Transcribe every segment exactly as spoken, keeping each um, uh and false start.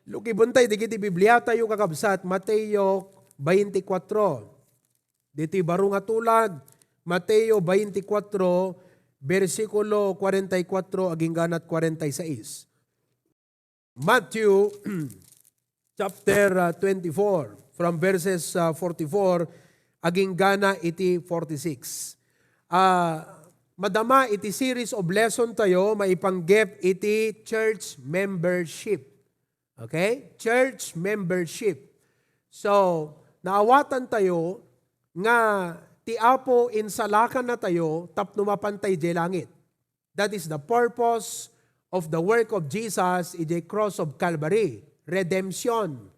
Lukibentayo dagiti Bibliatayo, kakabsat, Mateo twenty-four. Ditoy baro nga tulag, Mateo twenty-four, bersikulo forty-four agingganat forty-six. Matthew chapter, uh, twenty-four, from verses, uh, forty-four aginggana iti forty-six. Ah, madama iti series of lesson tayo maipanggep iti church membership. Okay? Church membership. So, naawatan tayo nga ti Apo insalakan na tayo tapno mapantay jay langit. That is the purpose of the work of Jesus iti cross of Calvary. Redemption,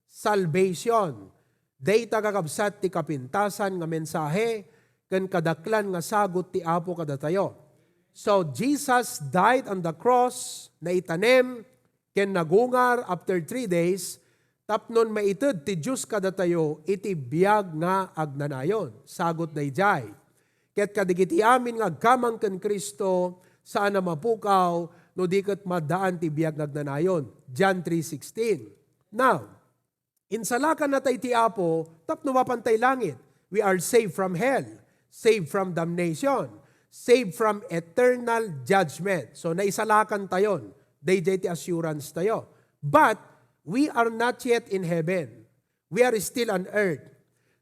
salvation. Dayta, kakabsat, ti kapintasan nga mensahe ken kadaklan nga sagut ti Apo kadatayo. So, Jesus died on the cross, naitanem, ken nagungar after three days, tapnon maited ti Dios kadatayo iti biag nga agnanayon. Sagut daydiay. Ket kadagiti amin nga agkamang ken Cristo, saan a mapukaw, no di ket maddaan ti biag nga agnanayon. John three sixteen. Now, insalakan na tay ti Apo tapno mapantay langit. We are saved from hell, saved from damnation, saved from eternal judgment. So, naisalakan tayon. Daydiay ti assurance tayo. But, we are not yet in heaven. We are still on earth.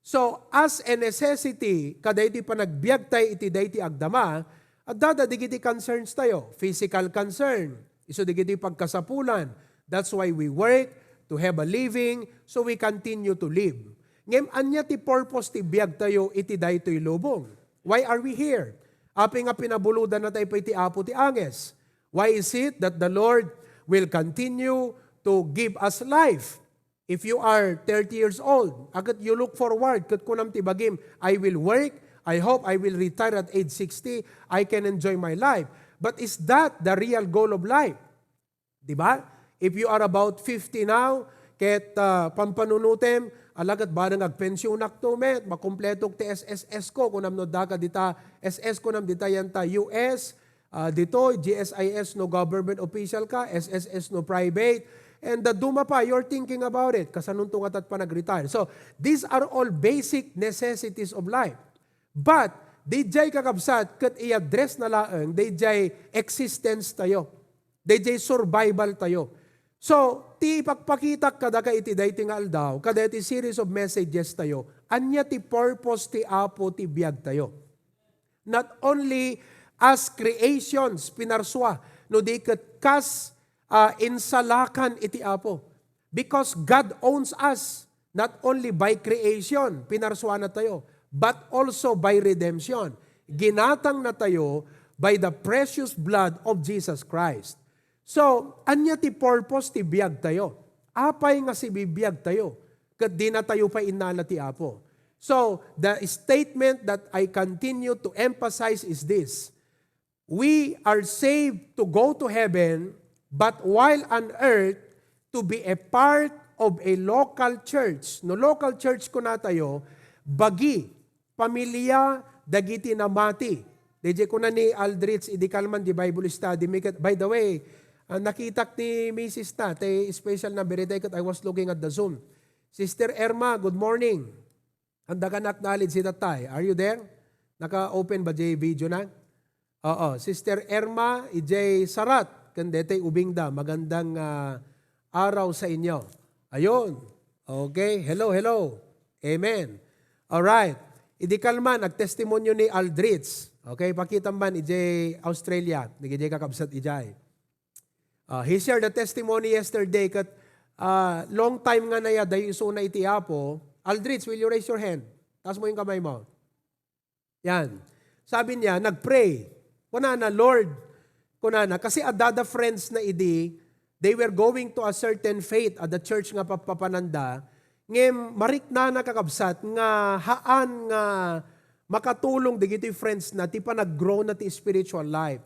So, as a necessity, kadaydi panagbiag tay iti daydi agdama, adda dagiti concerns tayo, physical concern, isu dagiti pagkasapulan. That's why we work, to have a living, so we continue to live. Ngem ania ti purpose ti biag tayo iti daytoy lubong? Why are we here? Apay nga pinabulodan na tayo pay ti Apo ti anges? Why is it that the Lord will continue to give us life? If you are thirty years old, a ket you look forward, ket kunam ti bagim, "I will work, I hope I will retire at age sixty, I can enjoy my life." But is that the real goal of life? Di ba? If you are about fifty now, ket, ah, pampanunutem, ala ket bareng agpensionakto met, makumpletok ti S S S ko, kunam no daka dita S S, kunam dita yanta U S, ah, ditoy, G S I S no government official ka, S S S no private, and the duma pa, you're thinking about it. Kasanonto nga tat panag-retire. So, these are all basic necessities of life. But, daydiay, kakabsat, ket i-address na laeng daydiay existence tayo. Daydiay survival tayo. So, ti ipakpakitak kadaka iti daytoy nga aldaw, kadaytoy series of messages tayo, ania ti purpose ti Apo ti biag tayo? Not only as creations, pinarsua, no di ket kas, ah, insalakan iti Apo. Because God owns us, not only by creation, pinarsuana tayo, but also by redemption. Ginatang na tayo by the precious blood of Jesus Christ. So, ania ti purpose ti biag tayo? Apay nga sibibiag tayo? Ket di na tayo pay innala ti Apo. So, the statement that I continue to emphasize is this. We are saved to go to heaven, but while on earth, to be a part of a local church. No local church kuna tayo, bagi, pamilia, dagiti namati. Daydiay kuna ni Aldrich idi kalman di Bible study mi ket, by the way, ah, nakitak ni Misis ta, tay special number, itay ket I was looking at the Zoom. Sister Irma, good morning. Anda ka na-acknowledge ita tay? Are you there? Naka-open ba jay video na? Oo, Sister Irma, ijay Sarat, ken detay ubingda, magandang, ah, araw sa inyo. Ayun. Okay, hello, hello. Amen. All right. Idi kalman, nagtestimonyo ni Aldrich. Okay, pakita man, ijay Australia. Nagijay kakabsat ijay. Ah, he shared the testimony yesterday ket, ah, long time nga nayadayo isuna iti Apo. Aldrich, will you raise your hand? Taas mo yung kamay mo. Yan. Sabi niya, nag-pray. Kunana, "Lord," kunana, kasi adda friends na idi, they were going to a certain faith at the church nga papapananda, ngem mariknana, kakabsat, nga haan nga makatulong dagiti friends na ti panag-grow na ti spiritual life.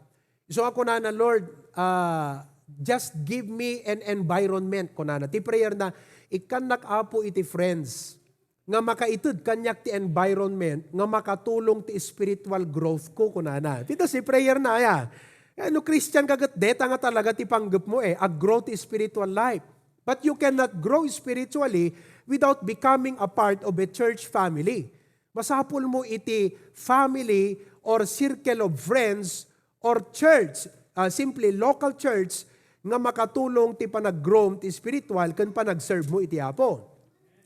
So, ako na, "Lord, ah, just give me an environment," kunana. Ti prayer na, "Ikkannak, Apo, iti friends nga makaited kaniak ti environment nga makatulong ti spiritual growth ko," kunana. Dita si prayer na, aya. Eh, no Christian ka ket, deta nga talaga ti panggep mo, eh, a-grow ti spiritual life. But you cannot grow spiritually without becoming a part of a church family. Masapul mo iti family or circle of friends or church, ah, simply local church, nga makatulong ti panag-grow ti spiritual ken panag-serve mo iti Apo.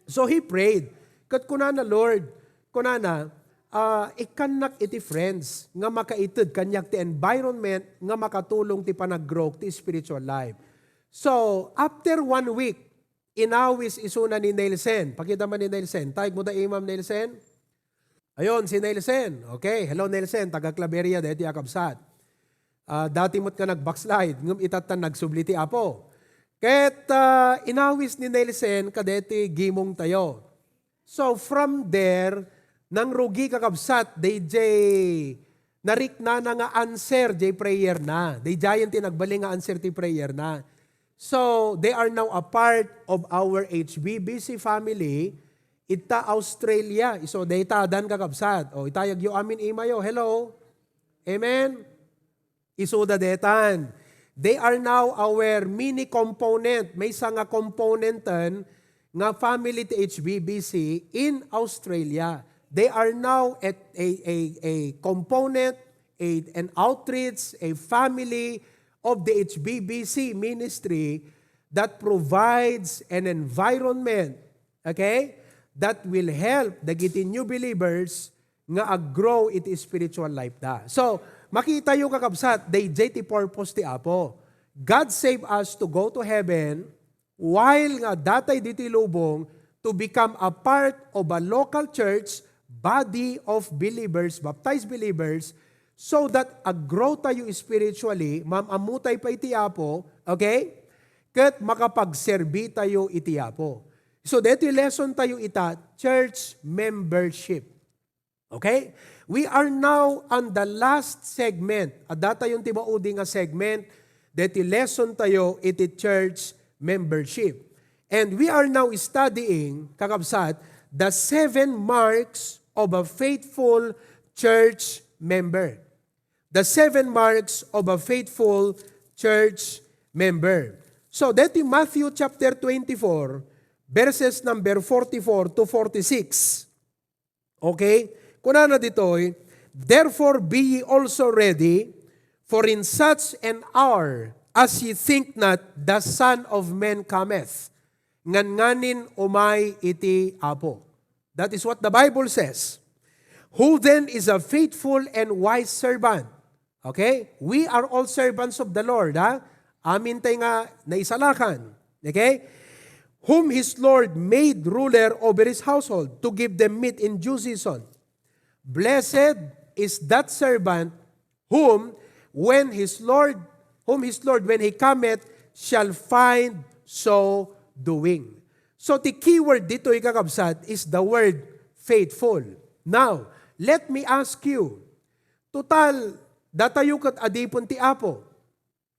So he prayed. Ket kunana, "Lord," kunana, ah, "ikkannak iti friends nga makaited kaniak ti environment nga makatulong ti panag-grow ti spiritual life." So, after one week, inawis isuna ni Nelson. Pakita man ni Nelson. Tayeg mo da, Imam Nelson. Ayun, si Nelson. Okay, hello Nelson, taga Claveria, deti a kabsat. Ah, dati met nga nag-backslide, ngem itatta nagsubli ti Apo. Ket, ah, inawis ni Nelson kadeti gimong tayo. So, from there, nangrugi, kakabsat, dayjay nariknana nga answer jay prayer na. Dayjayen ti nagbalin nga answer ti prayer na. So, they are now a part of our H B B C family. Ita Australia. So, dayta dan, kakabsat. O, itayagyo amin imayo. Hello? Amen? Isuda detan. They are now our mini component. Maysa nga componenten nga family ti H B B C in Australia. They are now at a, a, a component, a, an outreach, a family of the H B B C ministry that provides an environment, okay, that will help dagiti new believers nga ag-grow iti spiritual life da. So, makitayo, kakabsat, dayjay ti purpose ti Apo. God save us to go to heaven while nga datay ditoy lubong to become a part of a local church, body of believers, baptized believers, so that ag-grow tayo spiritually, maam-ammo tayo pay ti Apo, okay? Ket makapagserbi tayo iti Apo. So, deti lesson tayo ita, church membership. Okay? We are now on the last segment. Adda tayon ti maudi nga segment, deti lesson tayo iti church membership. And we are now studying, kakabsat, the seven marks of a faithful church member. The seven marks of a faithful church member. So, deti Matthew chapter twenty-four, verses number forty-four to forty-six. Okay? Kunana ditoy, "Therefore be ye also ready, for in such an hour as ye think not, the Son of Man cometh." Ngan nganin umay iti Apo. That is what the Bible says. "Who then is a faithful and wise servant?" Okay? We are all servants of the Lord, ha? Amin tay nga naisalakan. Okay? "Whom his Lord made ruler over his household to give them meat in due season. Blessed is that servant whom, when his Lord, whom his Lord, when he cometh, shall find so doing." So, ti keyword ditoy, kakabsat, is the word faithful. Now, let me ask you, total, datayo ket adipen ti Apo.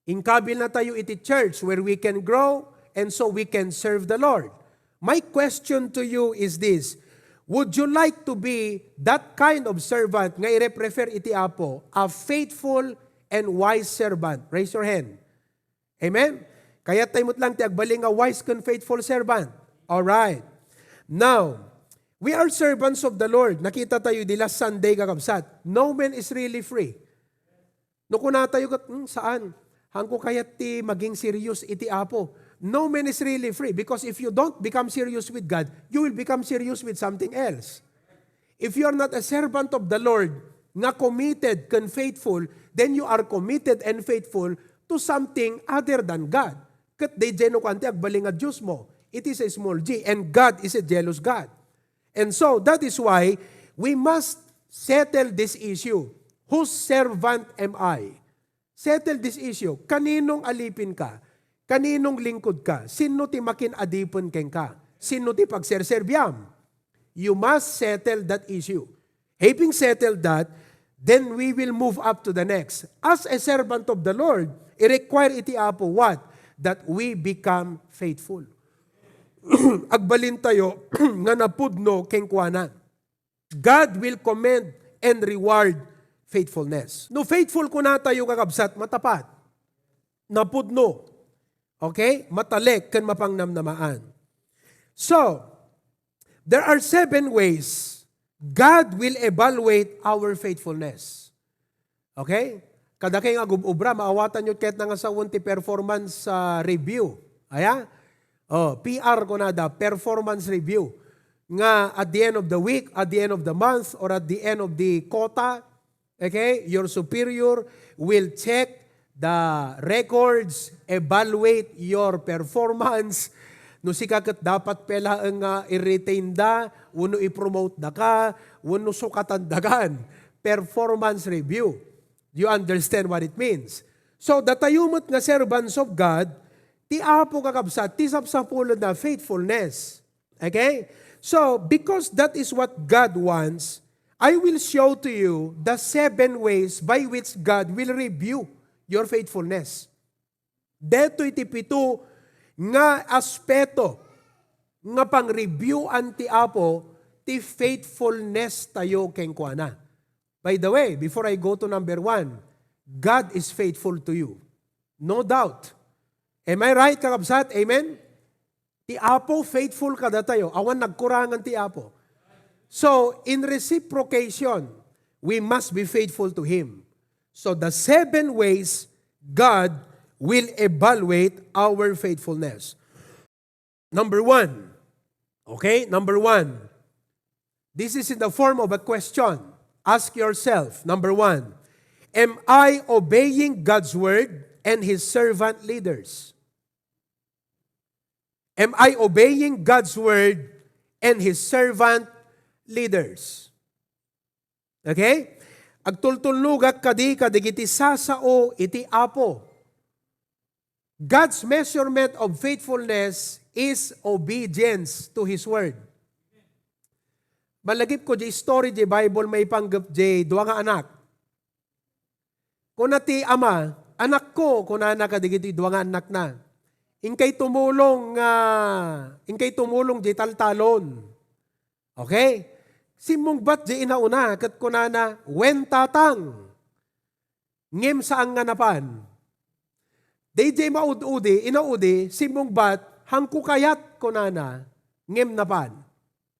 Inkabilnatayo iti church where we can grow and so we can serve the Lord. My question to you is this: would you like to be that kind of servant nga ireprefer iti Apo, a faithful and wise servant? Raise your hand. Amen? Kayat tayo met lang ti agbalin nga wise ken faithful servant. All right. Now, we are servants of the Lord. Nakita tayo di last Sunday, kakabsat. No man is really free. No kunatayo ket, "Hmm, saan? Haanko kayat ti maging serious iti Apo." No man is really free, because if you don't become serious with God, you will become serious with something else. If you are not a servant of the Lord nga committed ken faithful, then you are committed and faithful to something other than God. Ket daydiay no kuan ti agbalin nga diosmo, it is a small g, and God is a jealous God. And so, that is why we must settle this issue. Whose servant am I? Settle this issue. Kaninong alipin ka? Kaninong lingkod ka? Sino ti makin-adipen kenka? Sino ti pagserserbiam? You must settle that issue. Having settled that, then we will move up to the next. As a servant of the Lord, i-require iti Apo what? That we become faithful. Agbalin tayo nga napudno kenkuana. God will commend and reward faithfulness. No faithful kunatayo, kakabsat, matapat, napudno, Okay? Matalek ken mapangnamnamaan. So, there are seven ways God will evaluate our faithfulness. Okay? Kadakay nga agub-ubra, maawatanyo ket nga sawen ti performance, ah, review. Aya? Oh, P R kunada, performance review. Nga at the end of the week, at the end of the month, or at the end of the quota, okay, your superior will check the records, evaluate your performance. No sika ket dapat pay laeng nga i-retain da, wenno i-promote da ka, wenno sukatan da kan. Performance review. Do you understand what it means? So, datayo met nga servants of God, ti Apo, kakabsat, ti sapsapulenna faithfulness. Okay? So, because that is what God wants, I will show to you the seven ways by which God will review your faithfulness. Detoy ti pito nga aspeto nga pangreviewan ti Apo ti faithfulness tayo kenkuana. By the way, before I go to number one, God is faithful to you. No doubt. Am I right, kakabsat? Amen? Ti Apo faithful kadatayo. Awan nagkurangan ti Apo. So, in reciprocation, we must be faithful to Him. So, the seven ways God will evaluate our faithfulness. Number one. Okay? Number one. This is in the form of a question. Ask yourself, number one, am I obeying God's word and His servant leaders? Am I obeying God's word and His servant leaders? Okay? Agtultulnogak kadi kadagiti sasao iti Apo. God's measurement of faithfulness is obedience to His word. Malagipko di story di Bible maipanggep di dua nga anak. Kuna ti ama, "Anakko," kunana kadagiti dua nga annakna, "inkay tumulong nga, inkay tumulong di taltalon." Okay? Simmungbat di inauna, ket kunana, "Wen, tatang, ngem saan nga napan." Daydiay maud-udi, inaudi, simmungbat, "Hanko kayat," kunana, "ngem napan."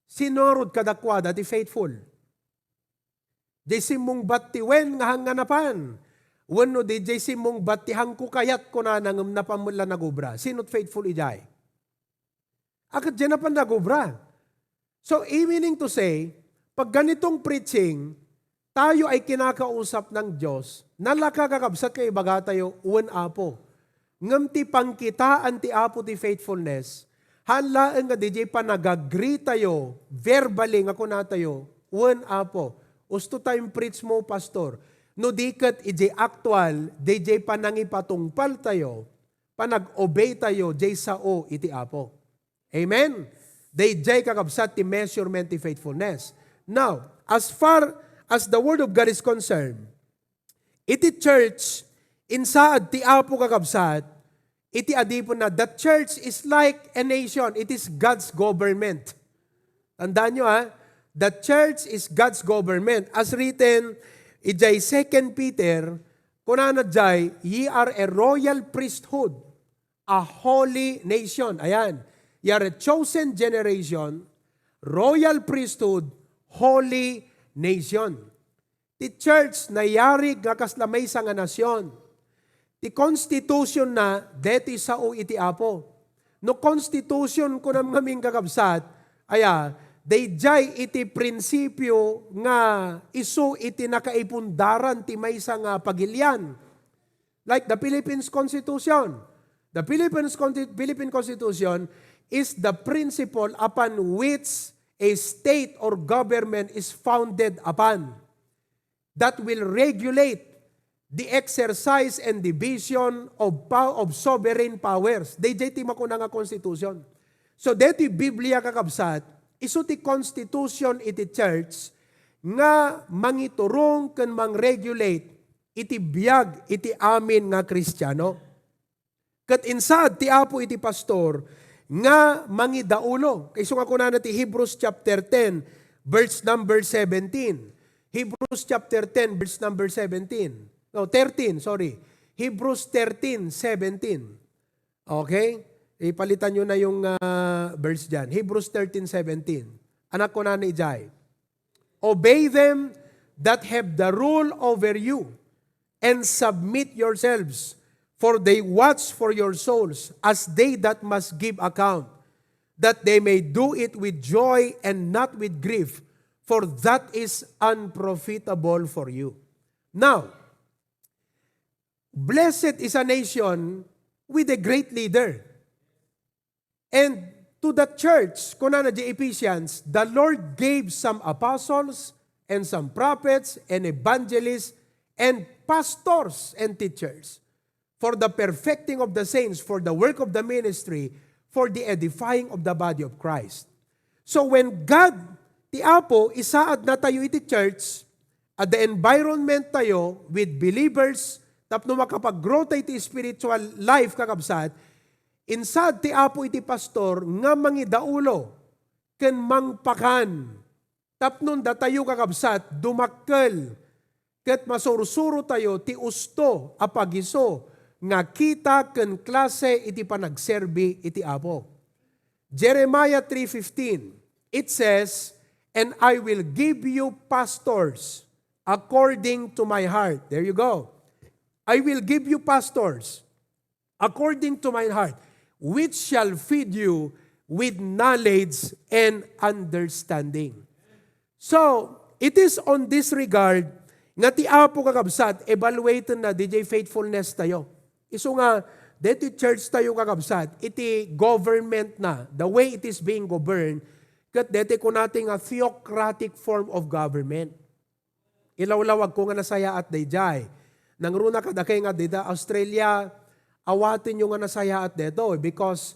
Sino ngarud kadakuada ti faithful? Diay simmungbat ti wen nga hang nga napan. Wenno diay simmungbat ti hangko kayat kunana ngem napan met la nagobra. Sino't faithful idiay? Akat diay napan nagobra. So, i-, meaning to say, pag ganitong preaching, tayo ay kinakausap ng Diyos, nalaka kakabsat nga ibagatayo, wen Apo. Ngem ti pangkitaan ti Apo ti faithfulness, haan laeng nga didiay panag-agree tayo, verbally nga kunatayo, "Wen, Apo, usto ta in-preach mo, Pastor." No di ket idiay aktual, didiay panangipatungpal tayo, panag-obey tayo, diay sao iti Apo. Amen? Daydiay kakabsat ti measurement ti faithfulness. Now, as far as the Word of God is concerned, iti church, insaad ti Apo kakabsat, iti adipenna, the church is like a nation. It is God's government. Tandaan nyo, ha? The church is God's government. As written, ijay Second Peter, kunana jay, "Ye are a royal priesthood, a holy nation." Ayan. "Ye are a chosen generation, royal priesthood, holy nation." Ti church, nayarig nga kasla maysa nga nasion. Ti constitution na, deti sao iti Apo. No constitution, kunam ngamin kakabsat, aya, dayjay iti prinsipio nga isu iti nakaipundaran ti maysa nga pagilian. Like the Philippines Constitution. The Philippines Consti-, Philippine Constitution is the principle upon which a state or government is founded upon that will regulate the exercise and division of pow-, of sovereign powers. Dayjay ti makuna nga constitution. So, deti Biblia, kakabsat, isu ti constitution iti church nga mangiturong ken mangregulate iti biag iti amin nga Kristiano. Ket insaad ti Apo iti pastor nga mangidaulo. Kaiso nga kunana ti Hebrews chapter ten, verse number seventeen. Hebrews chapter ten, verse number seventeen. No, thirteen, sorry. Hebrews thirteen seventeen. Okay? Ipalitan nyo na yung ah, verse dyan. Hebrews thirteen seventeen. Anak ko na ni Jai. Obey them that have the rule over you, and submit yourselves, for they watch for your souls as they that must give account, that they may do it with joy and not with grief, for that is unprofitable for you. Now, blessed is a nation with a great leader. And to the church, kunana di Ephesians, the Lord gave some apostles and some prophets and evangelists and pastors and teachers for the perfecting of the saints, for the work of the ministry, for the edifying of the body of Christ. So when God, ti Apo, isaad na tayo iti church, at the environment tayo with believers, tapno makapag-grow tayo iti spiritual life, kakabsat, insaad ti Apo iti pastor nga mangidaulo ken mangpakan. Tapno datayo, kakabsat, dumakkel ket masursuro tayo ti usto a pagiso nga kita ken klase iti panagserbi iti Apo. Jeremiah three fifteen, it says, "And I will give you pastors according to my heart." There you go. "I will give you pastors according to my heart, which shall feed you with knowledge and understanding." So, it is on this regard nga ti Apo, kakabsat, evaluaten na D J faithfulness tayo. Isu nga, deti church tayo, kakabsat, iti government na, the way it is being governed, ket deti kunati nga theocratic form of government. Ilawlawag ko nga nasayaat daydiay. Nangruna kadakay nga dida Australia, awaten yo nga nasayaat detoy because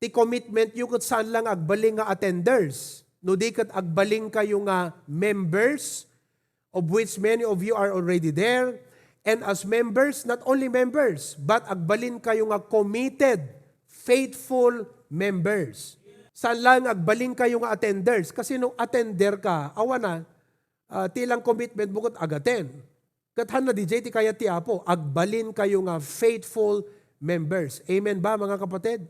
ti commitment yo ket saan lang agbalin nga attenders, no di ket agbalin kayo nga members, of which many of you are already there. And as members, not only members, but agbalin kayo nga committed, faithful members. Saan lang agbalin kayo nga attenders? Kasi no attender ka, awan na, ah, ti lang commitment mo ket agaten. Ket hanna D J ti kayat ti Apo, agbalin kayo nga faithful members. Amen ba, mga kapatid?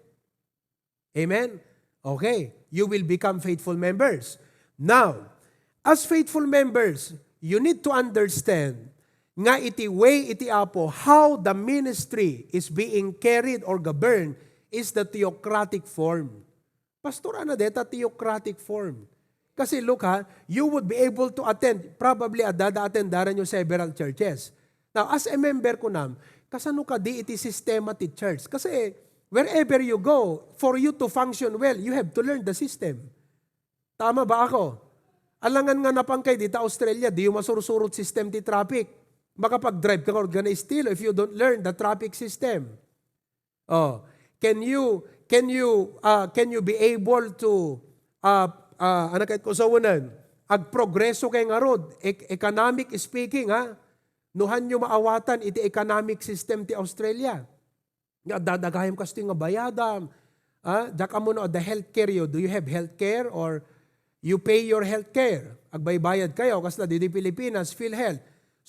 Amen? Okay, you will become faithful members. Now, as faithful members, you need to understand nga iti way iti Apo, how the ministry is being carried or governed is the theocratic form. Pastor, ano deta theocratic form? Kasi look ha, you would be able to attend, probably adda-, adda-attendaran yo several churches. Now, as a member ko nam, kasano kadi iti sistema ti church? Kasi wherever you go, for you to function well, you have to learn the system. Tama ba ako? Alangan nga napan kay dita Australia, di yo masursurot system ti traffic. Makapag-drive ka nga organize still if you don't learn the traffic system. Oh, can you, can you, ah, can you be able to, ah, ah, ano kahit kusawanan, agprogreso kay ngarud, e-, economic speaking, ha? Nuhan nyo maawatan iti economic system ti Australia. Nga dadagayam kastoy nga bayadam. Ah, diak ammo no adda healthcare yo. Do you have healthcare or you pay your healthcare? Agbaybayad kayo, kasla didi Pilipinas, PhilHealth.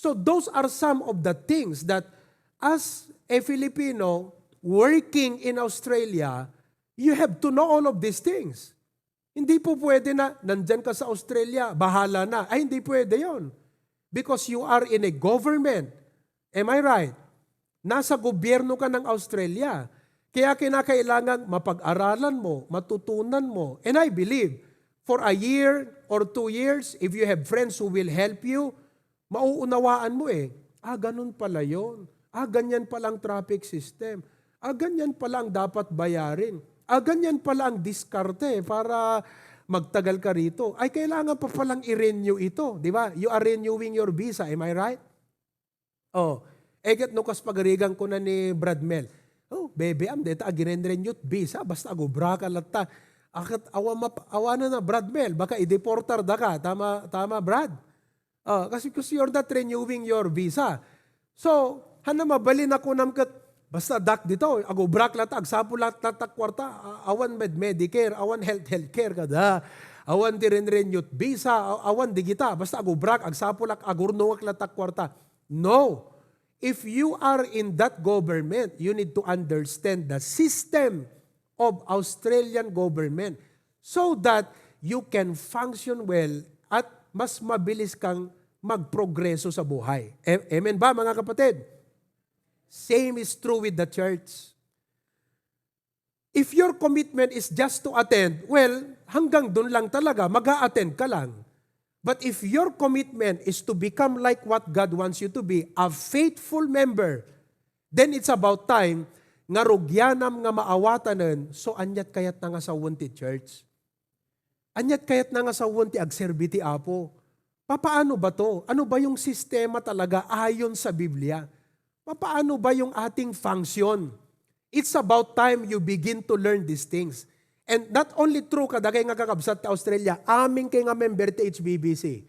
So those are some of the things that as a Filipino working in Australia, you have to know all of these things. Hindi po pwede na nandyan ka sa Australia, bahala na. Ay, hindi pwede yon. Because you are in a government. Am I right? Nasa gobyerno ka ng Australia. Kaya kinakailangan mapag-aralan mo, matutunan mo. And I believe, for a year or two years, if you have friends who will help you, mauunawaan mo eh. Ah, ganun pala yon. Ah, ganyan pala ang traffic system. Ah, ganyan pala ang dapat bayarin. Ah, ganyan pala ang diskarte para magtagal ka rito. Ay, kailangan pa palang i-renew ito, di ba? You are renewing your visa, am I right? Oh, eget no kas pagarigan ko na ni Brad Mel. Oh, bebe, am, deta agiren-renew visa, basta agubra ka latta. Akat awa map-, awa na na, Brad Mel, baka ideportar da ka. Tama, tama, Brad? Ah, kasi 'cause you're not renewing your visa. So, hana mabalin ako nam ket, basta dak dito, agubrak latta, agsapul lat-, latta kwarta, a-, awan med Medicare, awan health, healthcare kada, awan ti ren-renew visa, a-, awan digita, basta agubrak, agsapulak, agurnongak latta kwarta. No. If you are in that government, you need to understand the system of Australian government so that you can function well at mas mabilis kang magprogreso sa buhay. A- Amen ba, mga kapatid? Same is true with the church. If your commitment is just to attend, well, hanggang dun lang talaga, mag attend ka lang. But if your commitment is to become like what God wants you to be, a faithful member, then it's about time nga rugianam nga maawatanen, so aniat kayatna nga sawen ti church? Aniat kayatna nga sawen ti agserbi ti Apo? Papaano ba to? Ano ba yung sistema talaga ayon sa Biblia? Papaano ba yung ating function? It's about time you begin to learn these things. And not only true kadagay nga kakabsat ta Australia, amin kay nga member ti H B B C.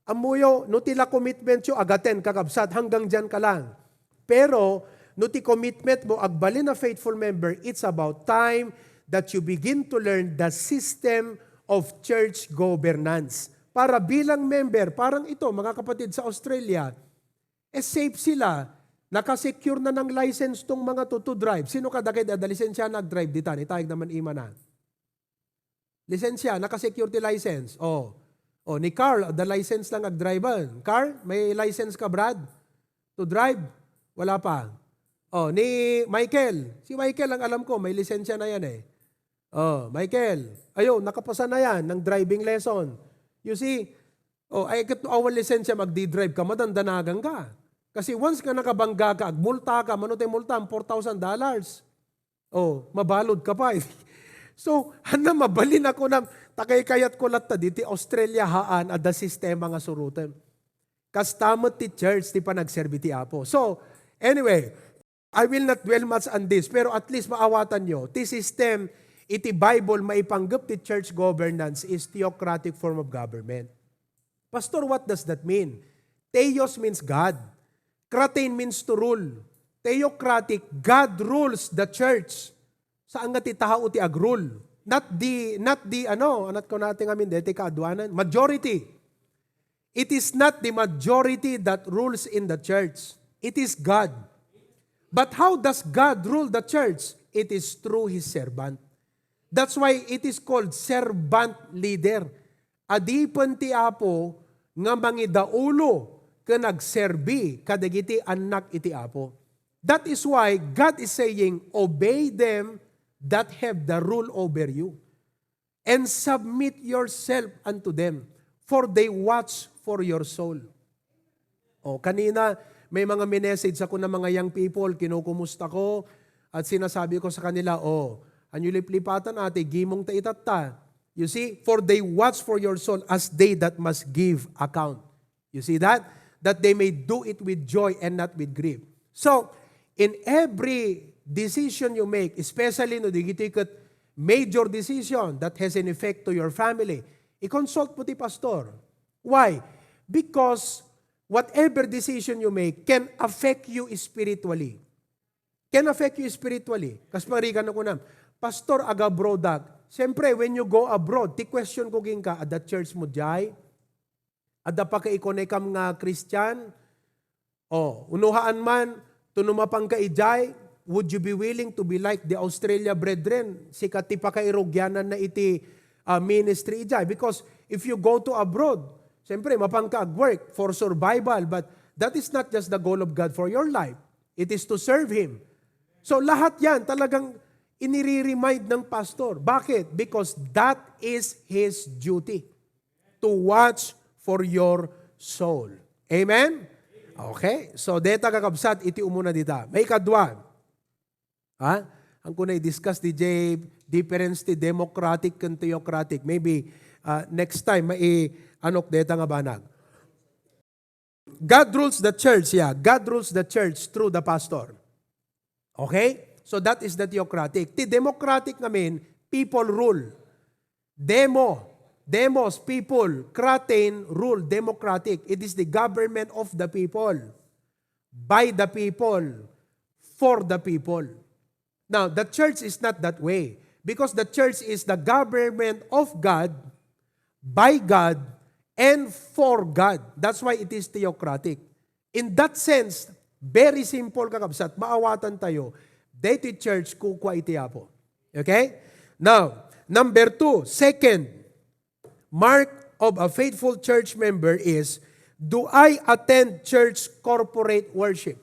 Ammoyo, no ti la commitment yo, agaten, kakabsat, hanggang diyan ka lang. Pero, no ti commitment mo, agbalin a faithful member, it's about time that you begin to learn the system of church governance. Para bilang member, parang ito, mga kapatid sa Australia, eh, safe sila. Nakasecure na ng license tong mga to, to drive. Sino kadagay adda lisensiana agdrive ditan? Itayag naman imana. Lisensia, naka-security license. Oh. Oh, ni Carl, adda license lang agdrive. Carl, may license ka, Brad? To drive? Wala pa. Oh, ni Michael. Si Michael, ang alam ko, may lisensia na yan eh. Oh, Michael, ayo, nakapasa na yan ng driving lesson. You see, oh, ay, ket no awan lisensia, magdi-drive ka, madandanagan ka. Kasi once nga nakabangga ka, agmulta ka, mano tay multa, four thousand dollars. Oh, mabalud ka pa eh. So, hanna mabalin ako na, takaykayat ko latta diti Australia haan, adda sistema nga suroten. Kasta met ti church, ti panagserbi ti Apo. So, anyway, I will not dwell much on this, pero at least maawatan nyo, ti system, iti Bible, maipanggep ti church governance is theocratic form of government. Pastor, what does that mean? Theos means God. Kratein means to rule. Theocratic, God rules the church. Saan nga ti tao ti agrule? Not the, not the, ano, anat ko natin ngamin, deti kaaduanan. Majority. It is not the majority that rules in the church. It is God. But how does God rule the church? It is through His servant. That's why it is called servant leader. Adipen ti Apo nga mangidaulo ken agserbi kadagiti annak iti Apo. That is why God is saying, "Obey them that have the rule over you, and submit yourself unto them, for they watch for your soul." O, kanina, may mga minessage ako ng mga young people, kinukumusta ko, at sinasabi ko sa kanila, "O, anyo liplipatan, ate, gimong ta itatta." You see, "For they watch for your soul as they that must give account." You see that? "That they may do it with joy and not with grief." So, in every decision you make, especially no digiti ket major decision that has an effect to your family, i-consult mo ti pastor. Why? Because whatever decision you make can affect you spiritually. Can affect you spiritually. Kas parigan ako na, "Pastor, aga-abroad ak." Siyempre, when you go abroad, ti question ko ginka, "Adda church mo jay? Adda pakaikuna kam nga Christian?" O, unuhaan man, to no mapanka ijay, would you be willing to be like the Australia brethren? Sika ti pakairugianan na iti, ah, ministry ijay. Because if you go to abroad, siyempre, mapanka agwork for survival, but that is not just the goal of God for your life. It is to serve Him. So, lahat yan talagang inire-remind ng pastor. Bakit? Because that is his duty, to watch for your soul. Amen? Okay? So, deta kakabsat, iti umuna dita. Maikadua. Ha? Ang kunay discuss di Jay, difference ti democratic ken theocratic. Maybe, ah, next time, mai-, anok deta nga banag. God rules the church, yeah. God rules the church through the pastor. Okay? So that is the theocratic. Ti democratic ngamin, people rule. Demo, demos, people, kratin, rule, democratic. It is the government of the people, by the people, for the people. Now, the church is not that way, because the church is the government of God, by God, and for God. That's why it is theocratic. In that sense, Very simple, kakabsat. Maawatan tayo. Daytoy church, kukua iti Apo. Okay? Now, number two, second mark of a faithful church member is, do I attend church corporate worship?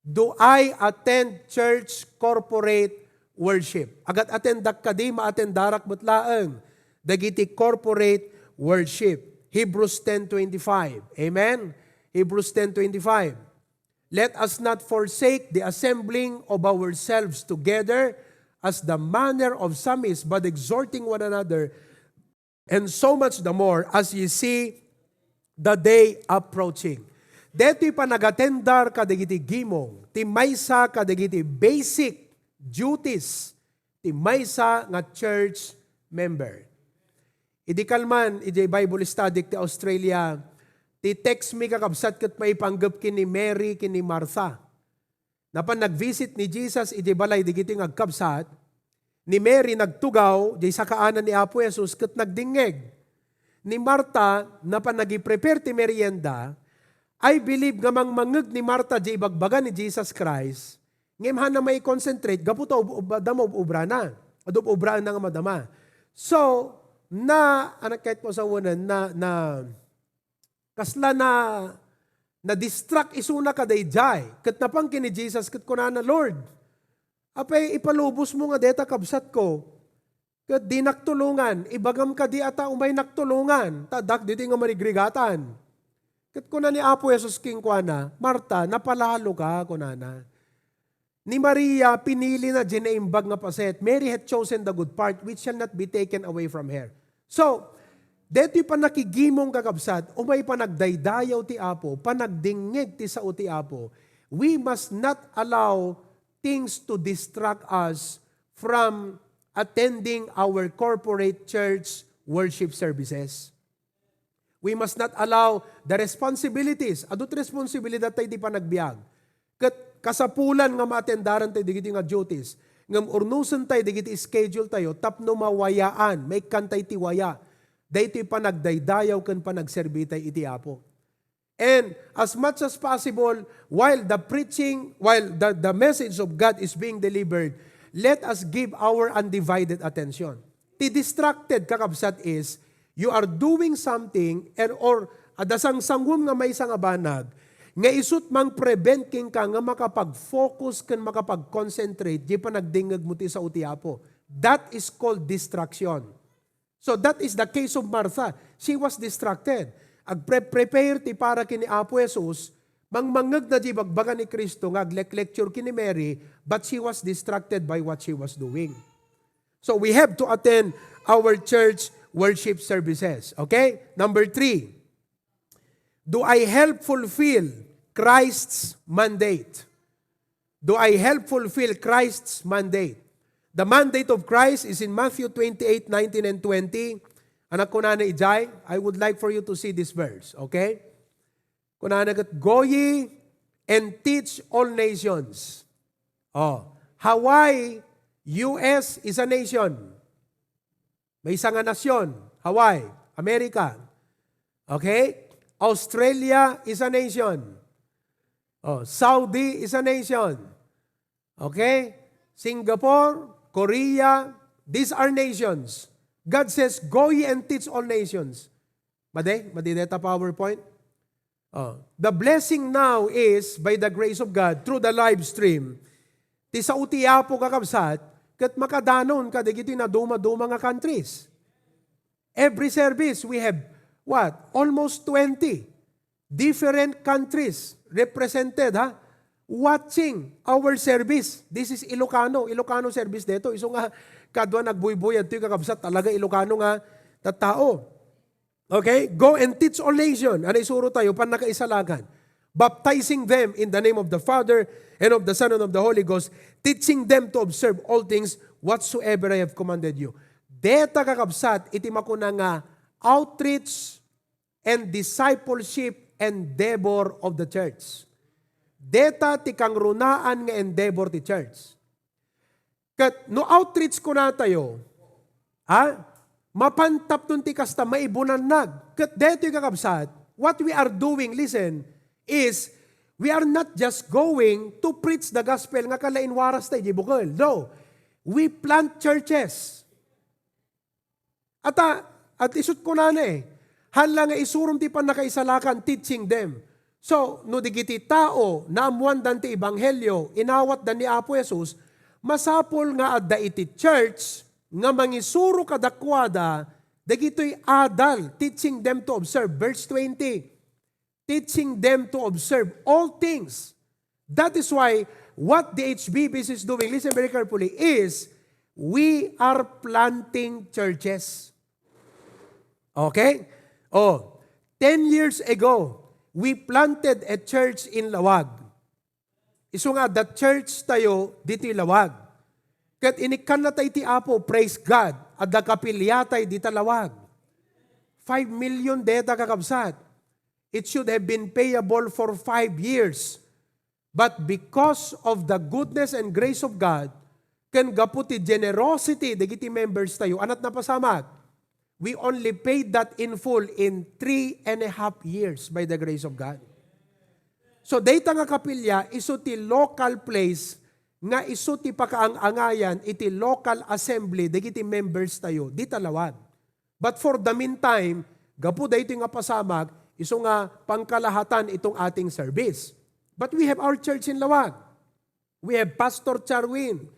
Do I attend church corporate worship? Agat-attendak kadi, maatendarak met laeng dagiti corporate worship. Hebrews ten twenty-five. Amen? Hebrews ten twenty-five. Let us not forsake the assembling of ourselves together, as the manner of some is, but exhorting one another, and so much the more as ye see the day approaching. Daytoy panagatendar kadagiti gimong, ti maysa kadagiti basic duties ti maysa nga church member. Idi kalman, idiay Bible study ti Australia, ti text mi, kakabsat, ket maipanggep ken ni Mary ken ni Martha. Napan nag-visit ni Jesus idiay balay dagiti nga agkabsat, ni Mary nagtugaw diay sakaanan ni Apo Jesus ket nagdingngeg. Ni Marta, napan nagi-prepare ti merienda, I believe nga mangmangngeg ni Marta diay ibagbaga ni Jesus Christ, ngem haanna mai-concentrate gapu ta ub-, ub-, adda maub-obrana. Adda ub-obraanna nga madama. So, na, anak kahit mo sa unan, na, na, kasla na, na-distract isuna kadaydiay. Ket napan ken ni Jesus, ket kunana, "Lord, apay ipalubosmo nga deta kabsatko? Ket dinak tulongan, ibagam kadi a ta umaynak tulongan, ta addak ditoy nga marigrigatan." Ket kuna ni Apo Jesus kenkuana, "Marta, napalaloka," kunana. Ni Maria, pinilina diay naimbag nga paset. "Mary hath chosen the good part which shall not be taken away from her." So, daytoy pannakigimong, kakabsat, umay panagdaydayaw ti Apo, panagdingngeg ti sao ti Apo. We must not allow things to distract us from attending our corporate church worship services. We must not allow the responsibilities. Adu ti responsibilidad tayo iti panagbiag. Ket kasapulan nga maatendaran tayo dagiti nga duties. Ngem urnusen tayo dagiti schedule tayo tapno mawayaan, maikkan tayo ti waya. Daytoy panagdaydayaw ken panagserbi tayo iti Apo. And as much as possible, while the preaching, while the, the message of God is being delivered, let us give our undivided attention. Ti distracted, kakabsat, is you are doing something and or adda sangsanguem nga maysa nga banag nga isut' mang-prevent kenka nga makapag-focus ken makapag-concentrate diay panagdingngegmo ti sao ti Apo. That is called distraction. So that is the case of Martha. She was distracted. Agpre-prepare ti para ken ni Apo Jesus, mangmangngegna diay ibagbaga ni Cristo nga aglek-lecture ken ni Mary, but she was distracted by what she was doing. So we have to attend our church worship services. Okay? Number three, do I help fulfill Christ's mandate? Do I help fulfill Christ's mandate? The mandate of Christ is in Matthew twenty-eight nineteen and twenty. Anak, kunana idiay, I would like for you to see this verse, okay? Kunana ket, "Go ye and teach all nations." Oh, Hawaii, U S is a nation. Maysa nga nasyon, Hawaii, America. Okay? Australia is a nation. Oh, Saudi is a nation. Okay? Singapore, Korea, these are nations. God says, "Go ye and teach all nations." Madi? Madi deta PowerPoint? Oh. The blessing now is, by the grace of God, through the live stream, ti sao ti Apo, kakabsat, ket makadanon kadagiti naduma-duma nga countries. Every service, we have, what? Almost twenty different countries represented, ha? Watching our service. This is Ilocano. Ilocano service dito. Isu nga kadua nagbuybuyad toy, kakabsat, talaga Ilocano nga tattao. Okay? "Go and teach all nation." Ano isuro tayo? Pannakaisalakan. "Baptizing them in the name of the Father, and of the Son, and of the Holy Ghost, teaching them to observe all things whatsoever I have commanded you." Deta, kakabsat, iti makuna nga outreach and discipleship endeavor of the church. Deta ti kangrunaan nga endeavor ti church. Ket no outreach kunatayo, ha? Mapan tapno ti kasta, maibunannag. Ket daytoy, kakabsat, what we are doing, listen, is We are not just going to preach the gospel nga kalainwaras tayo di bukel. No. We plant churches. Ata, at isut ko na eh. Hala nga isurom ti pannakaisalakan, teaching them. So, no digiti tao, naammuandan ti ebanghelio, inawatdan ni Apo Jesus, masapul nga adda iti church nga mangisuro kadakuada dagitoy adal, teaching them to observe. Verse twenty, teaching them to observe all things. That is why what the H B B C is doing, listen very carefully, is we are planting churches. Okay? Oh, ten years ago, we planted a church in Laoag. Isu nga, the church tayo ditoy Laoag. Ket inikkan na tayo ti Apo, praise God, adda kapilya tayo dita Laoag. Five million deta, kakabsat. It should have been payable for five years. But because of the goodness and grace of God, ken gapu ti generosity dagiti members tayo, anat napasamak. We only paid that in full in three and a half years by the grace of God. So, dayta nga kapilya, isu ti local place nga isu ti pakaang-angayan iti local assembly dagiti members tayo, dita Laoag. But for the meantime, gapu daytoy nga pasamak, isu nga pangkalahatan itong ating service. But we have our church in Laoag. We have Pastor Charwin.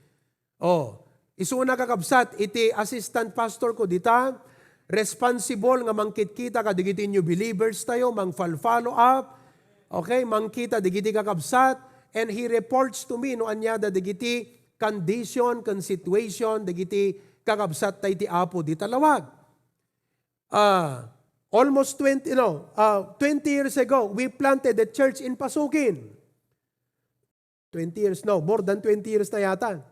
Oh, isuna, kakabsat, iti assistant pastor ko dita, responsible nga mangkitkita kadagiti new believers tayo, mangfal-follow up, okay, mangkita dagiti kakabsat, and he reports to me no ania da dagiti condition, ken situation dagiti kakabsat tayo ti Apo dita Laoag. Ah, almost twenty, no, ah, twenty years ago, we planted a church in Pasukin. Twenty years, no, more than twenty years na yata.